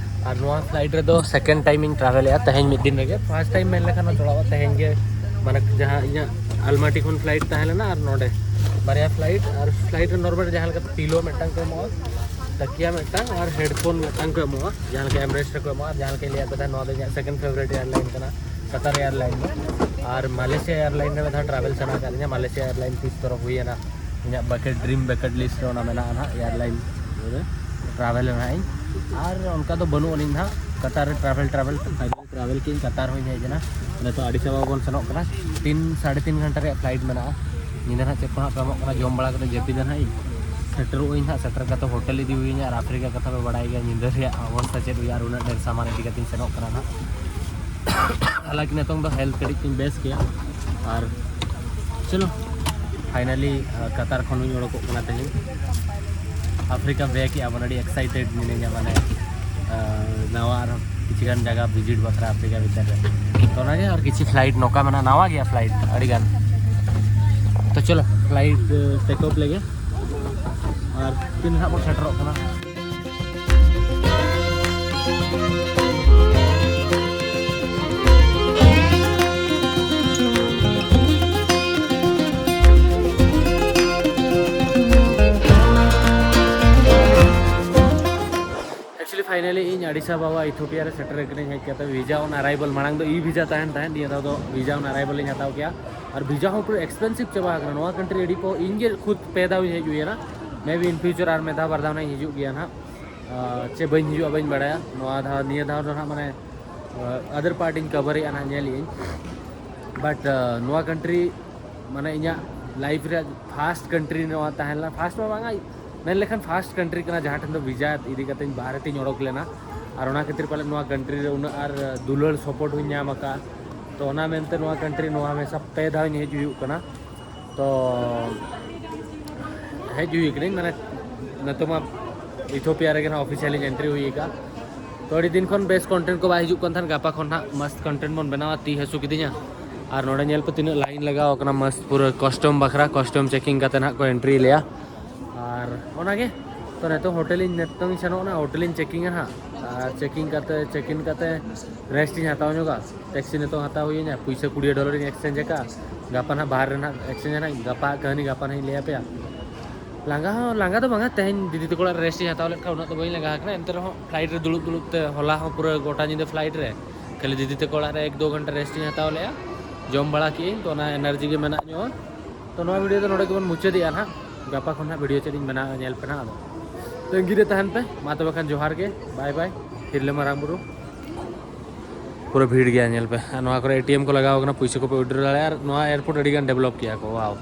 ᱟᱨ ᱱᱚᱣᱟ ᱯᱷᱞᱟᱭᱤᱴ ᱨᱮᱫᱚ ᱥᱮᱠᱮᱱᱰ ᱴᱟᱭᱤᱢ ᱤᱧ ᱴᱨᱟᱵᱷᱮᱞᱮᱜᱼᱟ ᱛᱮᱦᱮᱧ ᱢᱤᱫ ᱫᱤᱱ ᱨᱮᱜᱮ᱾ ᱯᱷᱟᱥᱴ ᱴᱟᱭᱤᱢ ᱢᱮᱱ ᱞᱮᱠᱷᱟᱱ ᱦᱚᱸ ᱪᱚᱲᱟᱜᱼᱟ᱾ ᱛᱮᱦᱮᱧ ᱜᱮ ᱢᱟᱱᱮ ᱡᱟᱦᱟᱸ ᱤᱧᱟᱹᱜ ᱟᱞᱢᱟᱴᱤ ᱠᱷᱚᱱ ᱯᱷᱞᱟᱭᱤᱴ ᱛᱟᱦᱮᱸ ᱞᱮᱱᱟ, ᱟᱨ ᱱᱚᱰᱮ ᱵᱟᱨᱭᱟ ᱯᱷᱞᱟᱭᱤᱴ, ᱟᱨ ᱯᱷᱞᱟᱭᱤᱴ ᱨᱮ ᱱᱚᱨᱢᱟᱞ ᱡᱟᱦᱟᱸ ᱞᱮᱠᱟ ᱯᱤᱞᱳ ᱢᱤᱫᱴᱟᱝ ᱠᱚ ᱮᱢᱚᱜᱼᱟ, ᱛᱟᱠᱤᱭᱟ ᱢᱤᱫᱴᱟᱝ ᱟᱨ ᱦᱮᱰᱯᱷᱳᱱ ᱢᱤᱫᱴᱟᱝ ᱠᱚ ᱮᱢᱚᱜᱼᱟ, ᱡᱟᱦᱟᱸ ᱞᱮᱠᱟ ᱮᱢᱨᱮᱥᱴ ᱨᱮᱠᱚ ᱮᱢᱚᱜᱼᱟ᱾ ᱟᱨ ᱡᱟᱦᱟᱸ ᱞᱮᱠᱟᱧ ᱞᱟᱹᱭᱟᱫ ᱯᱮ ᱛᱟᱦᱮᱸᱫ, ᱱᱚᱣᱟ ᱫᱚ ᱤᱧᱟᱹᱜ ᱥᱮᱠᱮᱱᱰ ᱯᱷᱮᱵᱟᱨᱤᱴ ᱮᱭᱟᱨᱞᱟᱭᱤᱱ ᱠᱟᱱᱟ, ᱠᱟᱛᱟᱨ ᱮᱭᱟᱨᱞᱟᱭᱤᱱ ᱫᱚ᱾ ᱟᱨ ᱢᱟᱞᱮᱥᱤᱭᱟ ᱮᱭᱟᱨᱞᱟᱭᱤᱱ ᱨᱮ ᱢᱤᱫ ᱫᱷᱟᱣ ᱴᱨᱟᱵᱷᱮᱞ ᱥᱟᱱᱟ ᱟᱠᱟᱫ ᱞᱤᱧᱟ, ᱢᱟᱞᱮᱥᱤᱭᱟ ᱮᱭᱟᱨᱞᱟᱭᱤᱱ ᱛᱤᱥ ᱛᱚᱨᱚ ᱦᱩᱭᱮᱱᱟ᱾ ᱤᱧᱟᱹᱜ ᱵᱟᱠᱮᱴ, ᱰᱨᱤᱢ ᱵᱟᱠᱮᱴ ᱞᱤᱥᱴ ᱨᱮ ᱚᱱᱟ ᱢᱮᱱᱟᱜᱼᱟ ᱱᱟᱦᱟᱜ, ᱮᱭᱟᱨᱞᱟᱭᱤᱱ ᱨᱮ ᱴᱨᱟᱵᱷᱮᱞ ᱨᱮᱱᱟᱜ ᱤᱧ᱾ ᱟᱨ ᱚᱱᱠᱟ ᱫᱚ ᱵᱟᱹᱱᱩᱜ ᱟᱹᱱᱤᱡ ᱱᱟᱦᱟᱜ᱾ ᱠᱟᱛᱟᱨ ᱨᱮ ᱴᱨᱟᱵᱷᱮᱞ ᱴᱨᱟᱵᱷᱮᱞ ᱛᱮ ᱯᱷᱟᱭᱱᱟᱞᱤ ᱴᱨᱟᱵᱷᱮᱞ ᱠᱮᱫ ᱟᱹᱧ, ᱠᱟᱛᱟᱨ ᱦᱚᱸᱧ ᱦᱮᱡ ᱮᱱᱟ᱾ ᱱᱤᱛᱚᱜ ᱟᱹᱰᱤᱥ ᱟᱵᱟᱵᱟ ᱵᱚᱱ ᱥᱮᱱᱚᱜ ᱠᱟᱱᱟ᱾ ᱛᱤᱱ ᱥᱟᱲᱮ ᱛᱤᱱ ᱜᱷᱚᱱᱴᱟ ᱨᱮᱭᱟᱜ ᱯᱷᱞᱟᱭᱤᱴ ᱢᱮᱱᱟᱜᱼᱟ᱾ ᱧᱤᱫᱟᱹ ᱱᱟᱦᱟᱜ ᱪᱮᱫ ᱠᱚ ᱦᱟᱸᱜ ᱠᱚ ᱮᱢᱚᱜ ᱠᱟᱱᱟ, ᱡᱚᱢ ᱵᱟᱲᱟ ᱠᱟᱛᱮ ᱡᱟᱹᱯᱤᱫᱟ ᱱᱟᱦᱟᱜ ᱤᱧ᱾ ᱥᱮᱴᱮᱨᱚᱜ ᱟᱹᱧ ᱦᱟᱸᱜ, ᱥᱮᱴᱮᱨ ᱠᱟᱛᱮ ᱦᱳᱴᱮᱞ ᱤᱫᱤ ᱦᱩᱭᱟᱹᱧᱟ᱾ ᱟᱨ ᱟᱯᱷᱨᱤᱠᱟ ᱠᱟᱛᱷᱟ ᱯᱮ ᱵᱟᱲᱟᱭ ᱜᱮᱭᱟ, ᱧᱤᱫᱟᱹ ᱨᱮᱭᱟᱜ ᱚᱵᱚᱥᱛᱟ ᱪᱮᱫ ᱦᱩᱭᱩᱜᱼᱟ, ᱟᱨ ᱩᱱᱟᱹᱜ ᱰᱷᱮᱨ ᱥᱟᱢᱟᱱ ᱤᱫᱤ ᱠᱟᱛᱮᱧ ᱥᱮᱱᱚᱜ ᱠᱟᱱᱟ ᱱᱟᱦᱟᱜ᱾ ᱦᱟᱞᱟᱸᱠᱤ ᱱᱤᱛᱚᱝ ᱫᱚ ᱦᱮᱞᱛᱷ ᱠᱟᱹᱴᱤᱡ ᱛᱤᱧ ᱵᱮᱥ ᱜᱮᱭᱟ᱾ ᱟᱨ ᱪᱚᱞᱚ, ᱯᱷᱟᱭᱱᱟᱞᱤ ᱠᱟᱛᱟᱨ ᱠᱷᱚᱱ ᱦᱚᱸᱧ ᱚᱰᱚᱠᱚᱜ ᱠᱟᱱᱟ ᱛᱮᱦᱮᱧ᱾ ᱟᱯᱷᱨᱤᱠᱟ ᱵᱮᱠ ᱮᱜᱼᱟ ᱵᱚᱱ, ᱟᱹᱰᱤ ᱮᱠᱥᱟᱭᱴᱮᱰ ᱢᱤᱱᱟᱹᱧᱟ, ᱢᱟᱱᱮ ᱟᱨ ᱱᱟᱣᱟ ᱟᱨᱦᱚᱸ ᱠᱤᱪᱷᱩ ᱜᱟᱱ ᱡᱟᱭᱜᱟ ᱵᱷᱤᱡᱤᱴ ᱵᱟᱠᱷᱨᱟ ᱟᱯᱷᱨᱤᱠᱟ ᱵᱷᱤᱛᱤᱨ ᱨᱮ᱾ ᱛᱚ ᱚᱱᱟᱜᱮ, ᱟᱨ ᱠᱤᱪᱷᱩ ᱯᱷᱞᱟᱭᱤᱴ ᱱᱚᱝᱠᱟ ᱢᱮᱱᱟᱜᱼᱟ, ᱱᱟᱣᱟ ᱜᱮᱭᱟ ᱯᱷᱞᱟᱭᱤᱴ ᱟᱹᱰᱤ ᱜᱟᱱ᱾ ᱛᱚ ᱪᱚᱞᱚ, ᱯᱷᱞᱟᱭᱤᱴ ᱴᱮᱠ ᱚᱯᱷ ᱞᱮᱜᱮ, ᱟᱨ ᱛᱤᱱ ᱨᱮ ᱦᱟᱸᱜ ᱵᱚᱱ ᱥᱮᱴᱮᱨᱚᱜ ᱠᱟᱱᱟ᱾ Actually, finally ᱤᱧ ᱟᱹᱰᱤᱥ ᱟᱵᱟᱵᱟ ᱤᱛᱷᱳᱯᱤᱭᱟ ᱨᱮ ᱥᱮᱴᱮᱨ ᱟᱠᱟᱱᱟᱹᱧ᱾ ᱦᱮᱡ ᱠᱟᱛᱮ visa on arrival, ᱢᱟᱲᱟᱝ ᱫᱚ ᱤ ᱵᱷᱤᱡᱟ ᱛᱟᱦᱮᱱ ᱛᱟᱦᱮᱸᱫ, ᱱᱤᱭᱟᱹ ᱫᱷᱟᱣ ᱫᱚ visa on arrival ᱤᱧ ᱦᱟᱛᱟᱣ ᱠᱮᱜᱼᱟ᱾ ᱟᱨ ᱵᱷᱤᱡᱟ ᱦᱚᱸ ᱯᱩᱨᱟᱹ ᱮᱠᱥᱯᱮᱱᱥᱤᱵᱷ ᱪᱟᱵᱟ ᱟᱠᱟᱱᱟ᱾ ᱱᱚᱣᱟ ᱠᱟᱱᱴᱨᱤ ᱟᱹᱰᱤ ᱠᱚ, ᱤᱧ ᱜᱮ ᱠᱷᱩᱫ ᱯᱮ ᱫᱷᱟᱣ ᱤᱧ ᱦᱮᱡ ᱦᱩᱭᱮᱱᱟ, maybe in future ᱟᱨ ᱢᱤᱫ ᱫᱷᱟᱣ ᱵᱟᱨ ᱫᱷᱟᱣ ᱱᱟᱜ ᱤᱧ ᱦᱤᱡᱩᱜ ᱜᱮᱭᱟ ᱱᱟᱦᱟᱜ᱾ ᱟᱨ ᱪᱮ ᱵᱟᱹᱧ ᱦᱤᱡᱩᱜᱼᱟ ᱵᱟᱹᱧ ᱵᱟᱲᱟᱭᱟ᱾ ᱱᱚᱣᱟ ᱫᱷᱟᱣ, ᱱᱤᱭᱟᱹ ᱫᱷᱟᱣ ᱫᱚ ᱱᱟᱦᱟᱜ ᱢᱟᱱᱮ ᱟᱫᱟᱨ ᱯᱟᱨᱴ ᱤᱧ ᱠᱟᱵᱷᱟᱨᱮᱜᱼᱟ ᱱᱟᱦᱟᱜ, ᱧᱮᱞᱮᱜᱼᱟᱹᱧ᱾ ᱵᱟᱴ ᱱᱚᱣᱟ ᱠᱟᱱᱴᱨᱤ ᱢᱟᱱᱮ ᱤᱧᱟᱹᱜ ᱞᱟᱭᱤᱯᱷ ᱨᱮᱭᱟᱜ ᱯᱷᱟᱥᱴ ᱠᱟᱱᱴᱨᱤ ᱱᱚᱣᱟ ᱛᱟᱦᱮᱸ ᱞᱮᱱᱟ᱾ ᱯᱷᱟᱥᱴ ᱢᱟ ᱵᱟᱝᱟ, ᱢᱮᱱ ᱞᱮᱠᱷᱟᱱ ᱯᱷᱟᱥᱴ ᱠᱟᱱᱴᱨᱤ ᱠᱟᱱᱟ ᱡᱟᱦᱟᱸ ᱴᱷᱮᱱ ᱫᱚ ᱵᱷᱤᱥᱟ ᱤᱫᱤ ᱠᱟᱛᱮᱧ ᱵᱟᱦᱨᱮ ᱛᱤᱧ ᱚᱰᱚᱠ ᱞᱮᱱᱟ᱾ ᱟᱨ ᱚᱱᱟ ᱠᱷᱟᱹᱛᱤᱨ ᱯᱟᱞᱮ ᱱᱚᱣᱟ ᱠᱟᱱᱴᱨᱤ ᱨᱮ ᱩᱱᱟᱹᱜ ᱟᱨ ᱫᱩᱞᱟᱹᱲ ᱥᱟᱯᱳᱨᱴ ᱦᱚᱸᱧ ᱧᱟᱢ ᱟᱠᱟᱫᱼᱟ᱾ ᱛᱚ ᱚᱱᱟ ᱢᱮᱱᱛᱮ ᱱᱚᱣᱟ ᱠᱟᱱᱴᱨᱤ ᱱᱚᱣᱟ ᱦᱟᱢᱮᱥᱟ ᱯᱮ ᱫᱷᱟᱣ ᱤᱧ ᱦᱮᱡ ᱦᱩᱭᱩᱜ ᱠᱟᱱᱟ᱾ ᱛᱚ ᱦᱮᱡ ᱦᱩᱭ ᱠᱟᱹᱱᱟᱹᱧ, ᱢᱟᱱᱮ ᱱᱤᱛᱚᱜ ᱢᱟ ᱤᱛᱷᱳᱯᱤᱭᱟ ᱨᱮᱜᱮ ᱱᱟᱦᱟᱜ ᱚᱯᱷᱤᱥᱤᱭᱟᱞᱤᱧ ᱮᱱᱴᱨᱤ ᱦᱩᱭ ᱟᱠᱟᱫᱼᱟ᱾ ᱛᱚ ᱟᱹᱰᱤ ᱫᱤᱱ ᱠᱷᱚᱱ ᱵᱮᱥ ᱠᱚᱱᱴᱮᱱᱴ ᱠᱚ ᱵᱟᱭ ᱦᱤᱡᱩᱜ ᱠᱟᱱ ᱛᱟᱦᱮᱸᱫ᱾ ᱜᱟᱯᱟ ᱠᱷᱚᱱ ᱱᱟᱦᱟᱜ ᱢᱚᱥᱛ ᱠᱚᱱᱴᱮᱱᱴ ᱵᱚᱱ ᱵᱮᱱᱟᱣᱟ᱾ ᱛᱤ ᱦᱟᱹᱥᱩ ᱠᱤᱫᱤᱧᱟ᱾ ᱟᱨ ᱱᱚᱰᱮ ᱧᱮᱞ ᱯᱮ ᱛᱤᱱᱟᱹᱜ ᱞᱟᱭᱤᱱ ᱞᱟᱜᱟᱣ ᱟᱠᱟᱱᱟ, ᱢᱚᱥᱛ ᱯᱩᱨᱟᱹ ᱠᱟᱥᱴᱚᱢ ᱵᱟᱠᱷᱨᱟ, ᱠᱟᱥᱴᱚᱢ ᱪᱮᱠᱤᱝ ᱠᱟᱛᱮ ᱱᱟᱦᱟᱜ ᱠᱚ ᱮᱱᱴᱨᱤ ᱞᱮᱭᱟ᱾ ᱟᱨ ᱚᱱᱟᱜᱮ, ᱛᱚ ᱱᱤᱛᱚᱜ ᱦᱳᱴᱮᱞᱤᱧ, ᱱᱤᱛᱚᱝ ᱤᱧ ᱥᱮᱱᱚᱜ ᱠᱟᱱᱟ, ᱦᱳᱴᱮᱞᱤᱧ ᱪᱮᱠᱤᱝᱟ ᱱᱟᱦᱟᱜ᱾ ᱟᱨ ᱪᱮᱠᱤᱝ ᱠᱟᱛᱮ, ᱪᱮᱠᱤᱝ ᱠᱟᱛᱮ ᱨᱮᱥᱴ ᱤᱧ ᱦᱟᱛᱟᱣ ᱧᱚᱜᱟ᱾ ᱴᱮᱠᱥᱤ ᱱᱤᱛᱚᱝ ᱦᱟᱛᱟᱣ ᱦᱩᱭᱟᱹᱧᱟ, ᱯᱩᱭᱥᱟᱹ ᱠᱩᱲᱤ ᱰᱚᱞᱟᱨ ᱤᱧ ᱮᱠᱥᱪᱮᱧᱡᱽ ᱟᱠᱟᱫᱼᱟ᱾ ᱜᱟᱯᱟ ᱱᱟᱦᱟᱜ ᱵᱟᱦᱨᱮ ᱨᱮ ᱱᱟᱦᱟᱜ ᱮᱠᱥᱪᱮᱧᱡᱽ ᱱᱟᱦᱟᱜ, ᱜᱟᱯᱟ ᱠᱟᱹᱦᱱᱤ ᱜᱟᱯᱟ ᱱᱟᱦᱟᱜ ᱤᱧ ᱞᱟᱹᱭ ᱟᱯᱮᱭᱟ᱾ ᱞᱟᱸᱜᱟ ᱦᱚᱸ ᱞᱟᱸᱜᱟ ᱫᱚ ᱵᱟᱝᱟ, ᱛᱮᱦᱮᱧ ᱫᱤᱫᱤ ᱛᱟᱠᱚ ᱚᱲᱟᱜ ᱨᱮ ᱨᱮᱥᱴ ᱤᱧ ᱦᱟᱛᱟᱣ ᱞᱮᱫ ᱠᱷᱟᱱ ᱩᱱᱟᱹᱜ ᱫᱚ ᱵᱟᱹᱧ ᱞᱟᱸᱜᱟ ᱟᱠᱟᱱᱟ᱾ ᱮᱱᱛᱮ ᱨᱮᱦᱚᱸ ᱯᱷᱞᱟᱭᱤᱴ ᱨᱮ ᱫᱩᱲᱩᱵ ᱫᱩᱲᱩᱵ ᱛᱮ ᱦᱚᱞᱟ ᱦᱚᱸ ᱯᱩᱨᱟᱹ ᱜᱚᱴᱟ ᱧᱤᱫᱟᱹ ᱯᱷᱞᱟᱭᱤᱴ ᱨᱮ, ᱠᱷᱟᱹᱞᱤ ᱫᱤᱫᱤ ᱛᱟᱠᱚ ᱚᱲᱟᱜ ᱨᱮ ᱮᱠ ᱫᱩ ᱜᱷᱚᱱᱴᱟ ᱨᱮᱥᱴ ᱤᱧ ᱦᱟᱛᱟᱣ ᱞᱮᱫᱼᱟ᱾ ᱡᱚᱢ ᱵᱟᱲᱟ ᱠᱮᱫᱟᱹᱧ, ᱛᱚ ᱚᱱᱟ ᱮᱱᱟᱨᱡᱤ ᱜᱮ ᱢᱮᱱᱟᱜ ᱧᱚᱜᱼᱟ᱾ ᱛᱚ ᱱᱚᱣᱟ ᱵᱷᱤᱰᱤᱭᱳ ᱫᱚ ᱱᱚᱰᱮ ᱜᱮᱵᱚᱱ ᱢᱩᱪᱟᱹᱫᱮᱜᱼᱟ ᱱᱟᱦᱟᱜ᱾ ᱜᱟᱯᱟ ᱠᱷᱚᱱ ᱱᱟᱦᱟᱜ ᱵᱷᱤᱰᱤᱭᱳ ᱪᱮᱫ ᱤᱧ ᱵᱮᱱᱟᱣᱟ ᱧᱮᱞ ᱯᱮ ᱱᱟᱦᱟᱜ᱾ ᱟᱫᱚ ᱛᱟᱺᱜᱤ ᱨᱮ ᱛᱟᱦᱮᱱ ᱯᱮ᱾ ᱢᱟ ᱛᱚᱵᱮ ᱠᱷᱟᱱ ᱡᱚᱦᱟᱨ ᱜᱮ, ᱵᱟᱭ ᱵᱟᱭ᱾ ᱛᱤᱨᱞᱟᱹ ᱢᱟᱨᱟᱝ ᱵᱩᱨᱩ ᱯᱩᱨᱟᱹ ᱵᱷᱤᱲ ᱜᱮᱭᱟ, ᱧᱮᱞ ᱯᱮ᱾ ᱟᱨ ᱱᱚᱣᱟ ᱠᱚᱨᱮ ᱮ ᱴᱤ ᱮᱢ ᱠᱚ ᱞᱟᱜᱟᱣ ᱠᱟᱱᱟ, ᱯᱩᱭᱥᱟᱹ ᱠᱚᱯᱮ ᱩᱭᱰᱨᱚ ᱫᱟᱲᱮᱭᱟᱜᱼᱟ᱾ ᱟᱨ ᱱᱚᱣᱟ ᱮᱭᱟᱨᱯᱳᱨᱴ ᱟᱹᱰᱤ ᱜᱟᱱ ᱰᱮᱵᱷᱞᱚᱯ ᱠᱮᱜᱼᱟ ᱠᱚ, ᱣᱟᱣ᱾